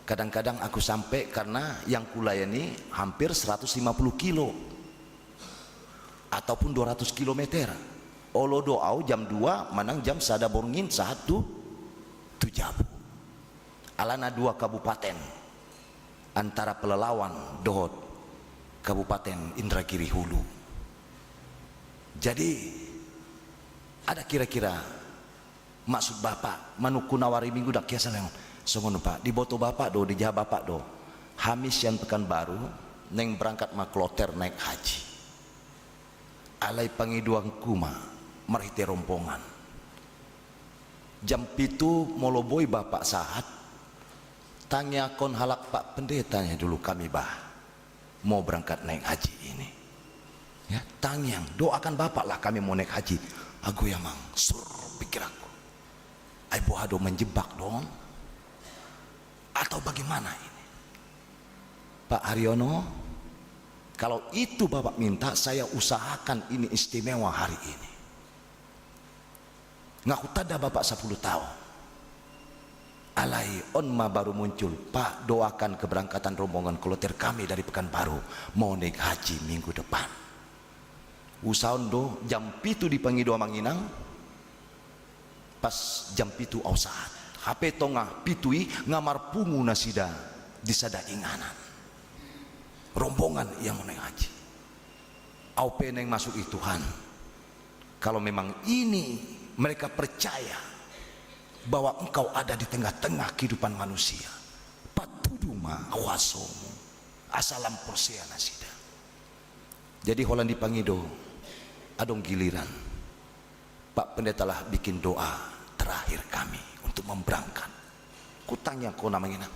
Kadang-kadang aku sampai karena yang kulayani hampir seratus lima puluh kilo ataupun dua ratus kilometer. Olo do au jam dua manang jam sada borngin sahat tu, tu jabu. Alana dua kabupaten antara Pelalawan dohot Kabupaten Indragiri Hulu. Jadi ada kira-kira maksud Bapak manungkun au hari Minggu ndang kiasa leon. Songon on, Pak, diboto Bapak do, dijaha Bapak do, hami sian Pekanbaru naeng berangkat ma kloter naek haji. Alai pangidoanku ma marhite rombongan. Jam pitu molo boi Bapak sahat, tangiangkon halak Pak Pendeta ni dulu kami, bah, mau berangkat naik haji ini. Ya, tangiang, doakan Bapak lah kami mau naik haji. Ago ya, Mang, sur pikiranku. Ai boha do, menjebak do on? Atau bagaimana ini? Pak Haryono, kalau itu Bapak minta, saya usahakan ini istimewa hari ini. Nga hutanda Bapak sapuluh taon. Alai on ma baru muncul, Pak, doakan keberangkatan rombongan kloter kami dari Pekanbaru, mau naik haji minggu depan. Usahaon do jam pitu dipangido Amang Inang, pas jam pitu au sahat. Hape tonga pitu i nga marpungu nasida di sada inganan. Rombongan yang mau naik haji. Au pe naeng masuk i, Tuhan, kalau memang ini mereka percaya bahwa Engkau ada di tengah-tengah kehidupan manusia, patudu ma huaso-Mu, asa lam porsea nasida. Jadi holan dipangido, adong giliran Pak Pendeta lah bikin doa terakhir kami untuk memberangkat. Kutangiangkon, Amang Inang,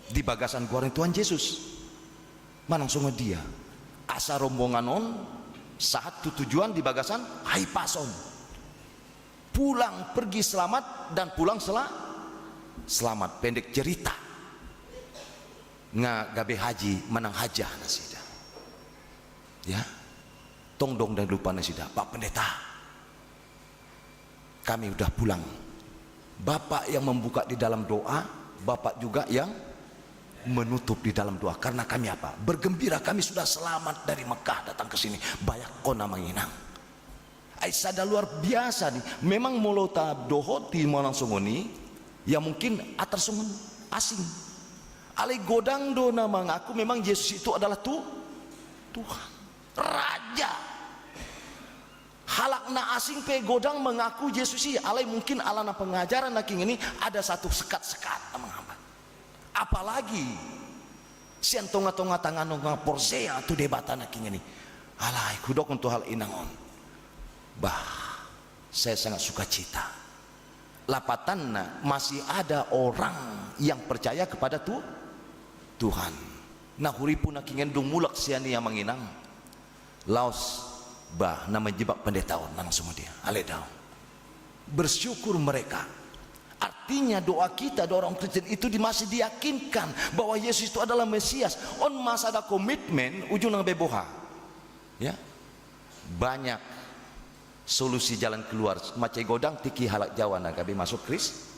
di bagasan goar ni Tuhan Jesus. Manang songon dia, asa rombongan on sahat tu tujuan di bagasan hahipason. Pulang pergi selamat dan pulang sela-, selamat. Pendek cerita, nga gabe haji manang hajah nasida. Ya, tong dang dilupa nasida, Pak Pendeta, kami udah pulang. Bapak yang membuka di dalam doa, Bapak juga yang menutup di dalam doa. Karena kami apa? Bergembira, kami sudah selamat dari Mekah datang ke sini. Bayangkon, Amang Inang. Ai sada luar biasa ni. Memang molo tadohoti manang songon i, ya mungkin atar songon asing. Alai godang do na mangaku memang Jesus itu adalah Tu-, Tuhan, Raja. Halak na asing pe godang mangaku Jesus i, alai mungkin alana pengajaran nangkiningan i ada satu sekat-sekat na manghambat. Apalagi sian tonga-tonga tangga na porsea tu Debata nangkiningan i. Alai hudokkon tu halak inang on, bah, saya sangat sukacita. Lapatanna masih ada orang yang percaya kepada Tu-, Tuhan. Na huripu nangkiningan dung mulak sian i, Amang Inang, laos, bah, na menjebak pendeta on manang songon dia, alai daong. Bersyukur mereka. Artinya doa kita, doa orang Kristen itu di-, masih diyakinkan bahwa Yesus itu adalah Mesias. On ma sada komitmen, ujungna gabe boha? Ya. Banyak solusi jalan keluar. Mansai godang tingki halak Jawa na gabe masuk Kris-,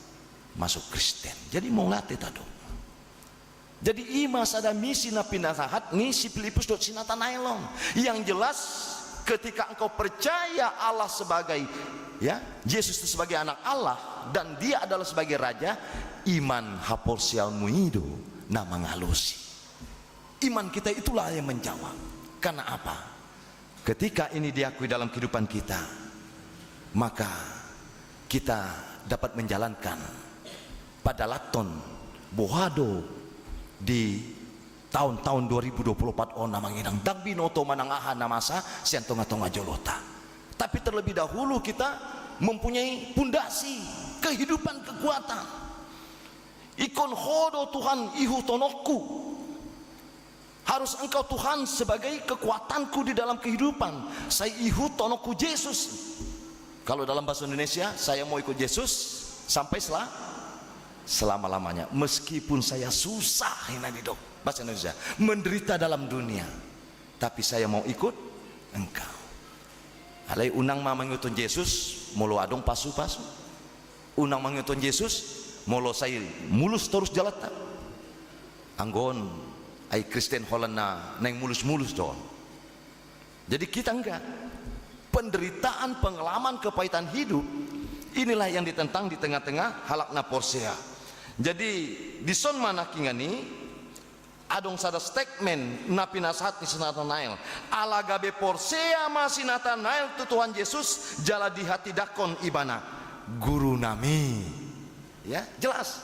masuk Kristen. Jadi mauliate tadok. Jadi i ma sada misi na pinasahat ni si Filipus dohot si Natanael on. Yang jelas, ketika engkau percaya Allah sebagai, ya, Yesus itu sebagai Anak Allah dan Dia adalah sebagai Raja, iman haporseaonmu i do na mangalusi. Iman kita itulah yang menjawab. Karena apa? Ketika ini diakui dalam kehidupan kita, maka kita dapat menjalankan padalathon boha do di taon-taon dua ribu dua puluh empat on, Amang Inang. Dang binoto manang aha na masa sian tonga-tonga jolota. Tapi terlebih dahulu kita mempunyai pondasi kehidupan, kekuatan. Ingkon Ho do Tuhan ihuthononku. Harus Engkau Tuhan sebagai kekuatanku di dalam kehidupan. Sai ihuthononku Jesus. Kalau dalam bahasa Indonesia, saya mau ikut Yesus sampai sela-, selama-lamanya. Meskipun saya susah, ini didok bahasa Indonesia, menderita dalam dunia, tapi saya mau ikut Engkau. Alai unang ma mangihuthon Jesus molo adong pasu-pasu. Unang mangihuthon Jesus molo sai mulus torus jalanna. Anggo on, ai Kristen holan na naeng mulus-mulus do on. Jadi kita enggak. Penderitaan, pengalaman, kepahitan hidup, inilah yang ditentang di tengah-tengah halak na porsea. Jadi dison ma nangkiningan i, adong sada statement na pinasahat ni si Natanael. Ala gabe porsea ma si Natanael tu Tuhan Jesus, jala dihatindangkon ibana, "Guru nami." Ya, jelas.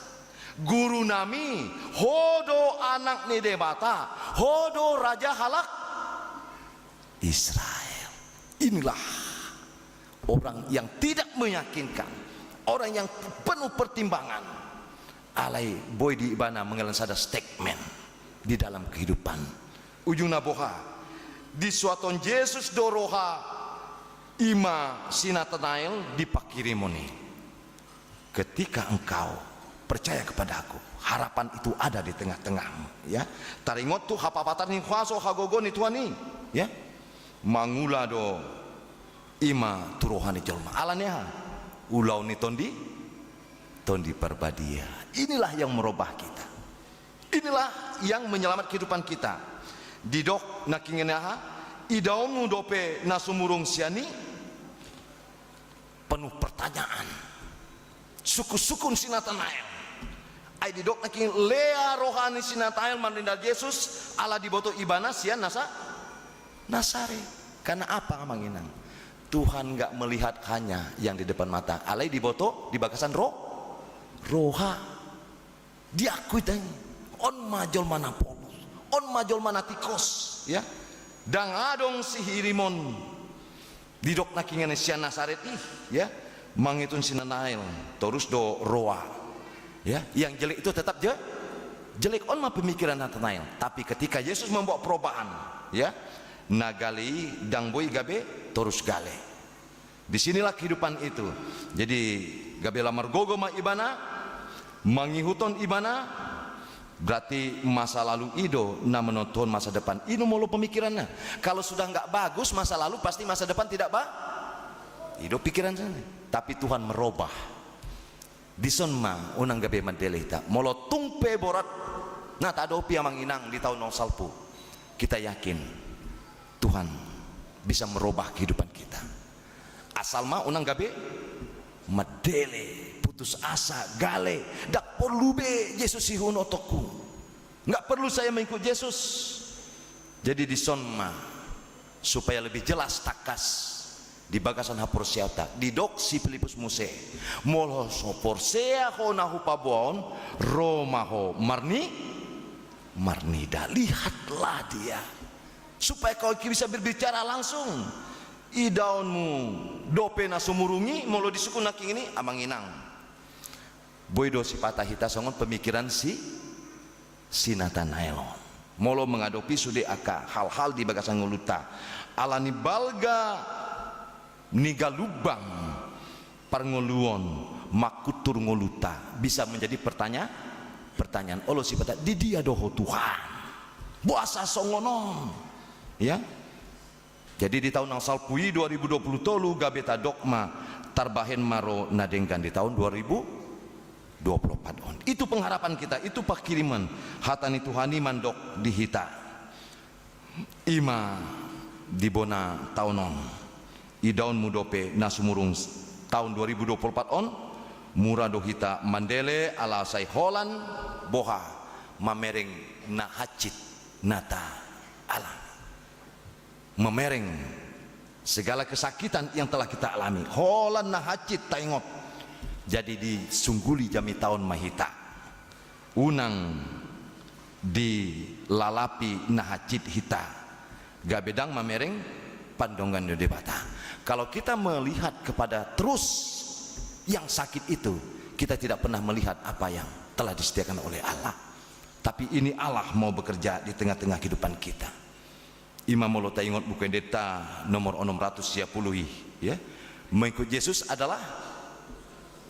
Guru nami, ho do anak ni Debata, ho do raja halak Israel. Inilah orang yang tidak meyakinkan, orang yang penuh pertimbangan. Alai boi do ibana mangalehon sada statement di dalam kehidupan. Ujungna boha? Disuathon Jesus do roha i ma si Natanael di pangkirimon i. Ketika engkau percaya kepada-Ku, harapan itu ada di tengah-tengahmu, ya. Taringot tu hapapatar ni huaso hagogoon ni Tuhan i, ya. Mangula do i ma tu roha ni jolma. Ala ni aha? Ulaon ni Tondi, Tondi Parbadia. Inilah yang merubah kita. Inilah yang menyelamat kehidupan kita. Didok nangkining aha? Idaonmu dope na sumurung sian i? Penuh pertanyaan. Sungkunsungkun si Natanael. Ai didok nangkining lea roha ni si Natanael marnida Jesus, ala diboto ibana sian Nasa-, Nasaret. Karena apa, Amang Inang? Tuhan nggak melihat hanya yang di depan mata. Alai diboto di bagasan ro-, roha. Diakui tadi, on ma jolma na polos, on ma jolma na tingkos, ya. Ndang adong sihirimon. Didok nangkining sian Nasaret i, ya. Mangihut si Natanael, torus do roa. Ya, yang jelek itu tetap je-, jelek, on ma pemikiran Natanael. Tapi ketika Yesus membawa perubahan, ya, na gale i ndang boi gabe torus gale. Di sinilah kehidupan itu. Jadi, gabe la margogo ma ibana, mangihuthon ibana, berarti masa lalu i do na menentuhon masa depan. I do molo pemikiranna. Kalau sudah nggak bagus masa lalu, pasti masa depan tidak ba-, i do pikiran sana. Tapi Tuhan merubah. Dison ma unang gabe mandele hita. Molo tung pe borat na taadopi, Amang Inang, di taon naung salpu, kita yakin Tuhan bisa merubah kehidupan kita. Asal ma unang gabe mandele, putus asa, gale. Ndang porlu be Jesus i hunothonku. Nggak perlu saya mengikut Yesus. Jadi dison ma supaya lebih jelas tangkas di bagasan haporseaonta. Didok si Filipus muse, molo so porsea ho na hupaboa on, ro ma ho marni-, marnida. Lihatlah dia. Supaya kau bisa berbicara langsung. Idaonmu dope na sumurung i, molo disungkun nangkining i, Amang Inang. Boi do sipata hita songon pemikiran si, si Natanael on. Molo mengadopi sude angka hal-hal di bagasan ngolunta. Ala ni balga ni galumbang parngoluon mangkutur ngolunta. Bisa menjadi pertanya-, pertanyaan. Olo sipata, di dia do ho Tuhan? Boasa songon on? Ya. Jadi di taon naung salpu i dua ribu dua puluh tolu gabe tadok ma tarbahen ma ro na denggan di taon dua ribu dua puluh empat on. Itu pengharapan kita, itu pangkirimon hata ni Tuhan i mandok di hita. I ma di bona taon on. Idaonmu dope na sumurung taon dua ribu dua puluh empat on, mura do hita mandele ala sai holan boha mamereng na hansit na taalami. Memereng segala kesakitan yang telah kita alami. Holan na hansit taingot. Jadi disungguli jamita on ma hita. Unang dilalapi na hansit hita. Gabe ndang mamereng pandongan ni Debata. Kalau kita melihat kepada terus yang sakit itu, kita tidak pernah melihat apa yang telah disediakan oleh Allah. Tapi ini Allah mau bekerja di tengah-tengah kehidupan kita. I ma molo taingot Buku Endenta nomor onom ratus sia pulu i, ya. Mengikut Yesus adalah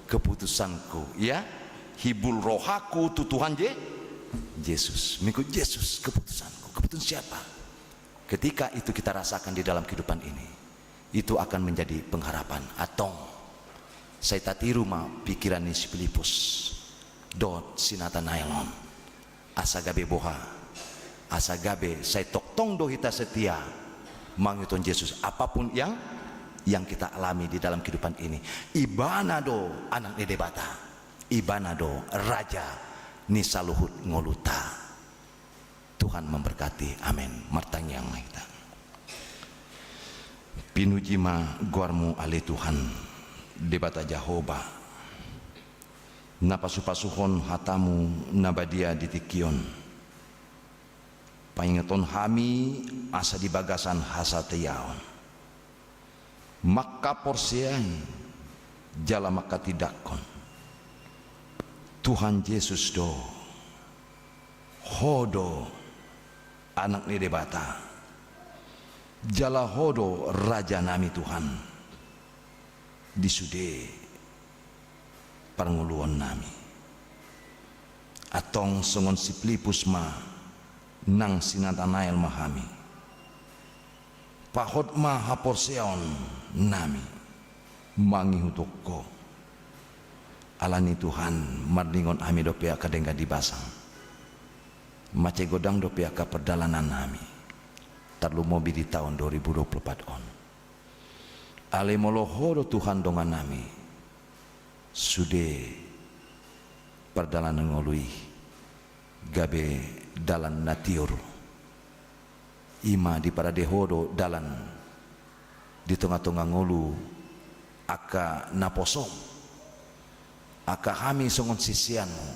keputusanku, ya. Hibul rohaku tu Tuhan Je-, Yesus. Mengikut Yesus keputusanku. Keputusan siapa? Ketika itu kita rasakan di dalam kehidupan ini, itu akan menjadi pengharapan. Antong, sai tatiru ma pikiran ni si Filipus dohot si Natanael on. Asa gabe boha? Asa gabe sai tongtong do hita setia mangihuthon Jesus apapun yang, yang kita alami di dalam kehidupan ini. Ibana do Anak ni Debata. Ibana do Raja ni saluhut ngolunta. Tuhan memberkati. Amin. Martangiang ma hita. Pinuji ma goar-Mu ale Tuhan, Debata Jahowa. Na pasupasuhon hatamu na badia di tingki on, paingothon hami asa di bagasan hasatiaon, mangkaporseai jala mangkatindangkon Tuhan Jesus do. Ho do Anak ni Debata, jala Ho do Raja nami Tuhan di sude parngoluon nami. Antong songon si Pilippus ma nang si Natanael ma hami. Pahot ma haporseaon nami mangihuthon Ho. Alani Tuhan, marningot hami dope angka denggan di basa. Mansai godang dope angka pardalanan nami, tarlumobi di taon dua ribu dua puluh empat on. Alai molo Ho do Tuhan dongan nami, sude pardalanan ngolu i gabe dalan na tiur. I ma diparade Ho do dalan di tongatonga ngolu angka naposoM, angka hami songon siseanMu,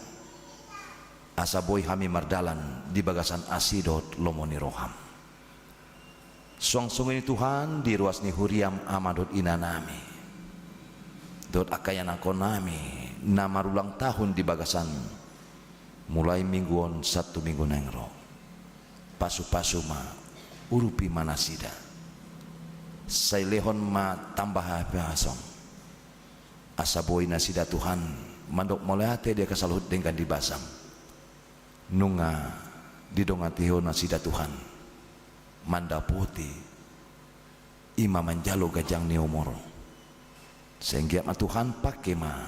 asa boi hami mardalan di bagasan asi dohot lomo ni rohaM. Suang songon i Tuhan, di ruas ni huriaM, ama dohot ina nami dohot angka ianakhon nami na marulang tahun di bagasan mulai minggu on sahat tu minggu naeng ro. Pasupasu ma, urupi ma nasida. Sai lehon ma tamba hahipason, asa boi nasida Tuhan mandok mauliate di angka saluhut denggan di basaM. Nunga didongani Ho nasida Tuhan mandapoti, i ma manjalo ganjang ni umur. Sai anggiat ma Tuhan, pangke ma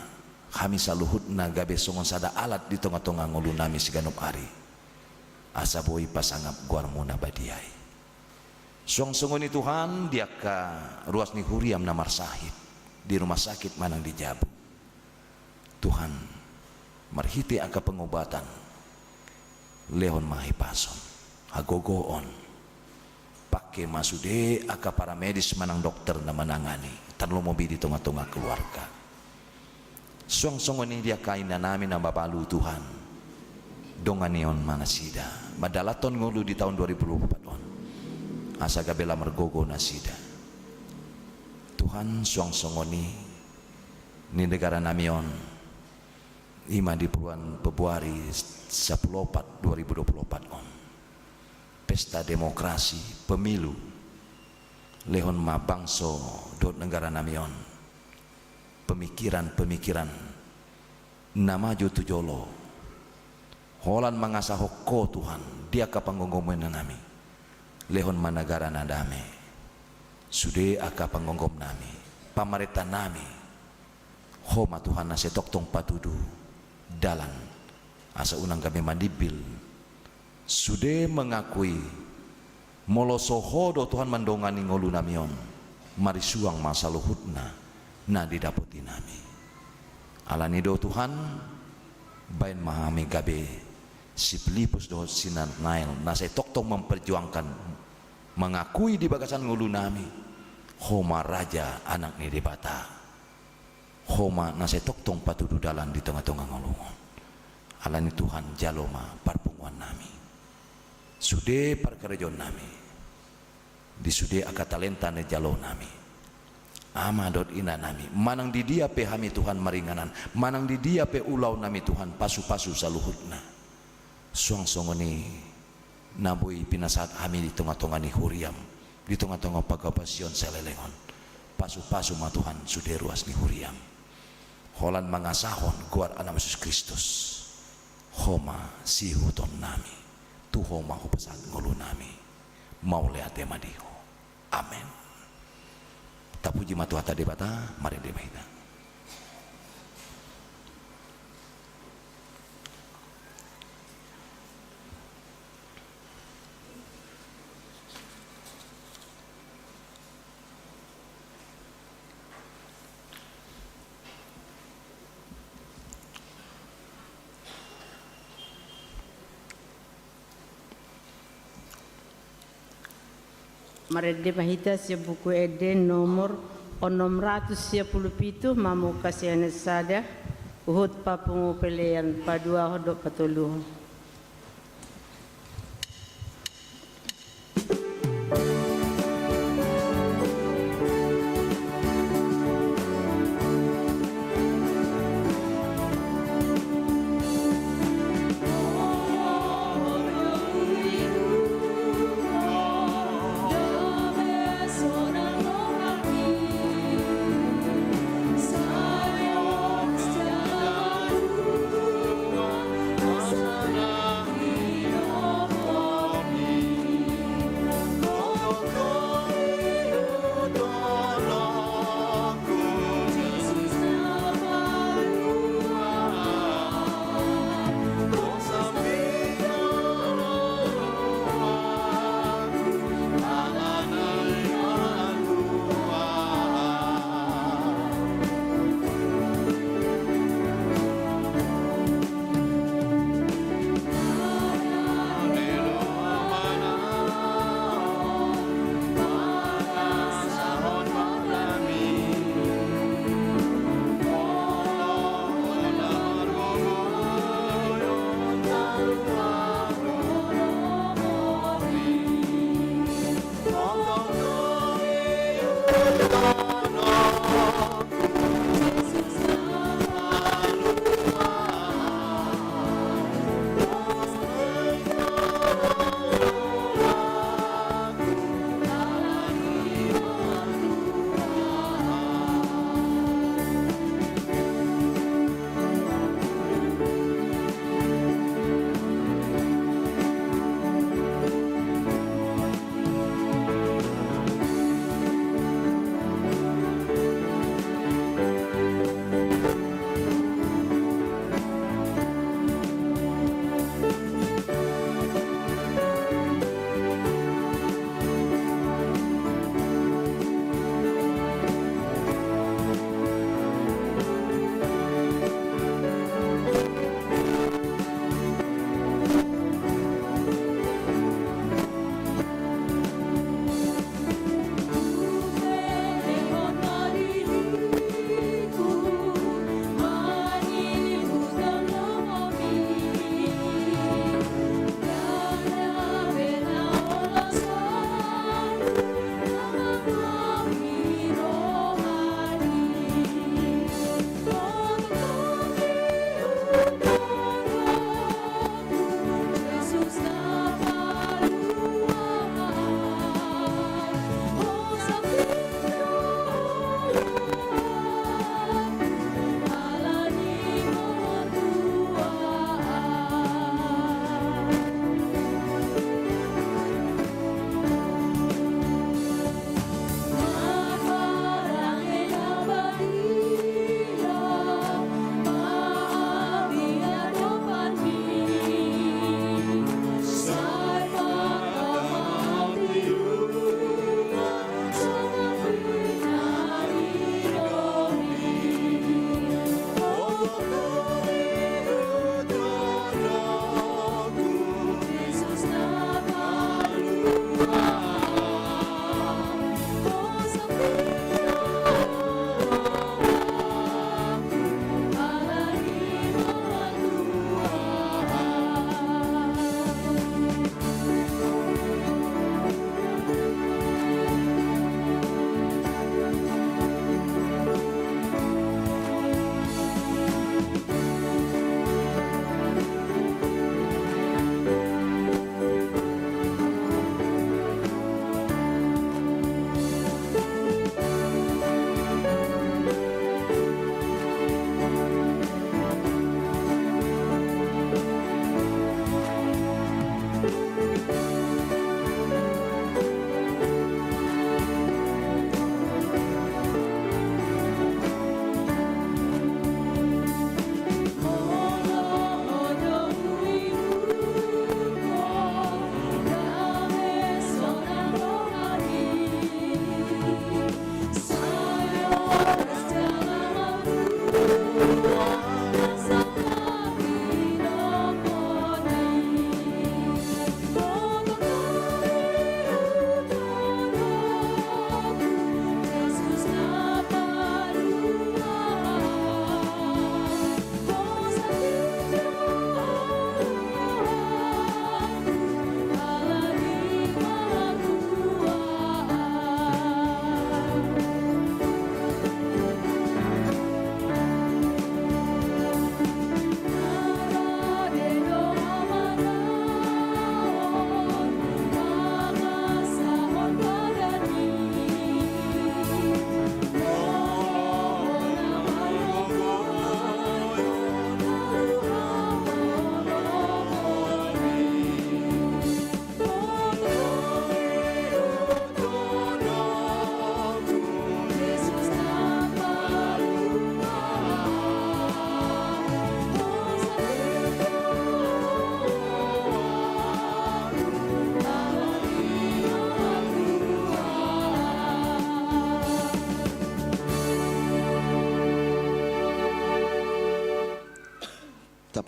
hami saluhutna gabe songon sada alat di tongatonga ngolu nami siganup ari, asa boi pasangap goarMu na badia i. Suang songon i Tuhan, di angka ruas ni huriaM na marsahit di rumah sakit manang di jabu, Tuhan, marhite angka pengobatan, lehon ma hahipason, hagogoon. Pangke ma sude angka paramedis manang dokter na manangani, tarlumobi di tongatonga keluarga. Suang songon i di angka ina nami na mabalu, Tuhan, dongani ma nasida mandalanhon ngolu di taon dua ribu dua puluh empat on, asa gabe lam margogo nasida. Tuhan, suang songon i di negara nami on, i ma di bulan Februari sampulu opat dua ribu dua puluh opat on, pesta demokrasi, pemilu. Lehon ma bangso dohot negara nami on pemikiran-pemikiran na maju tu jolo, holan mangasahon Ho, Tuhan, di angka panggomgoman nami. Lehon ma negara na dame sude angka panggomgom nami, pamarenta nami. Ho ma, Tuhan, na sai tongtong patudu dalan, asa unang gabe manimbil sude mangakui molo so Ho do, Tuhan, mandongani ngolu nami on, marisuang ma saluhutna na didapoti nami. Alani do, Tuhan, baen ma hami gabe si Pilippus dohot si Natanael, na sai tongtong memperjuangkan, mangakui di bagasan ngolu nami, Ho ma Raja, Anak ni Debata. Ho ma na sai tongtong patudu dalan di tongatonga ngolu on. Alani, Tuhan, jalo ma parpunguan nami, sude parkarejoan nami, di sude angka talenta na jalo nami, ama dohot ina nami. Manang di dia pe hami, Tuhan, maringanan, manang di dia pe ulaon nami, Tuhan, pasupasu saluhutna. Suang songon i na boi pinasahat hami di tongatonga ni huriaM, di tongatonga panghobasion saleleng on, pasupasu ma, Tuhan, sude ruas ni huriaM, holan mangasahon goar AnakMu Jesus Kristus. Ho ma siihuthon nami, tu Ho ma hupasahat ngolu nami. Mauliate ma di Ho. Amen. Tapuji ma Tuhanta Debata. Marende ma hita. Marende ma hita sian Buku Ende nomor onom ratus sia pulu pitu, mamungka sian sada. Huhut papungu pelean, paduahon dohot patoluhon.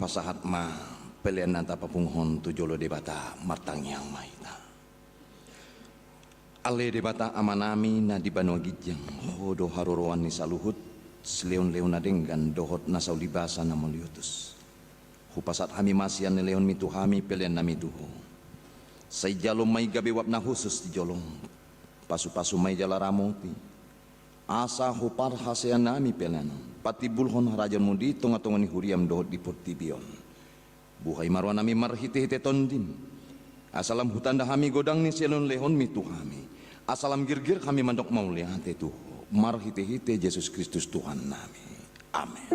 Sahat ma pelean na tapapunguhon tu jolo Debata, martangiang ma hita. Ale Debata Amanami na di banua ginjang, Ho do haroroan ni saluhut silehonlehon na denggan dohot na saulibasa na mauliutus. Hupasahat hami ma sian ni lehonmi tu hami peleannami tu Ho. Sai jalo ma i gabe uap na hushus di jolom. Pasupasu ma i jala ramoti, asa huparhaseang hami pelean on patimbulhon harajaonmu di tongatonga ni huriam dohot di portibi on. Buhai ma rohanami marhitehite Tondim, asa lam hutanda hami godang ni silehonlehonmi tu hami, asa lam girgir hami mandok mauliate tu Ho marhitehite Jesus Kristus Tuhannami. Amen.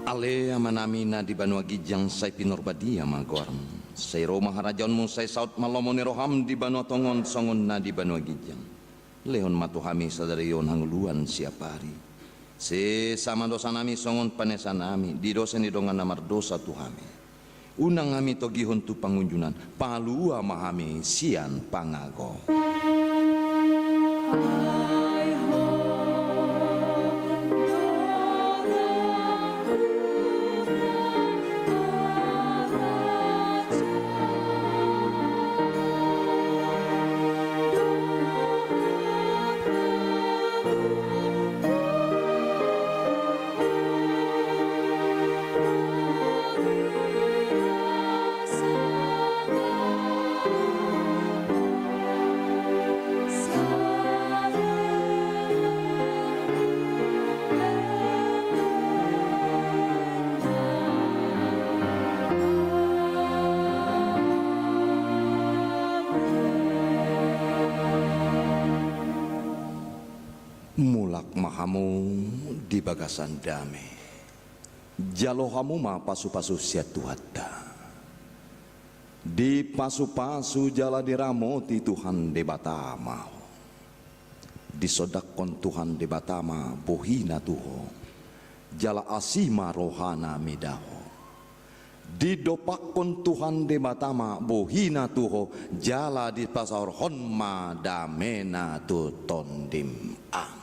Ale Amanami na di banua ginjang, sai pinarbadia ma goarmu. Sai ro ma harajaonmu, sai saut ma lomo ni roham di banua tonga on songon na di banua ginjang. Lehon ma tu hami sadari on hangoluan siapari. Sesa ma dosanami songon panesanami di dosa ni dongan na mardosa tu hami. Unang hami togihon tu pangunjunan, palua ma hami sian pangago. Mulak ma hamu di bagasan dame. Jalo hamu ma pasupasu sian Tuhanta. Dipasupasu jala diramoti Tuhan Debata ma ho. Disondanghon Tuhan Debata ma bohina tu ho, jala asi ma rohana mida ho. Didompakhon Tuhan Debata ma bohina tu ho, jala dipasaorhon ma damena tu tondim. Amen.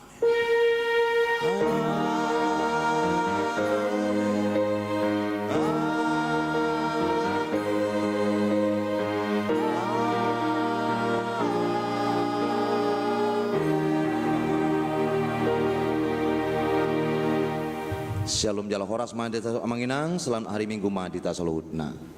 Syalom jala horas ma di hita amang inang, selamat hari Minggu ma di hita saluhutna.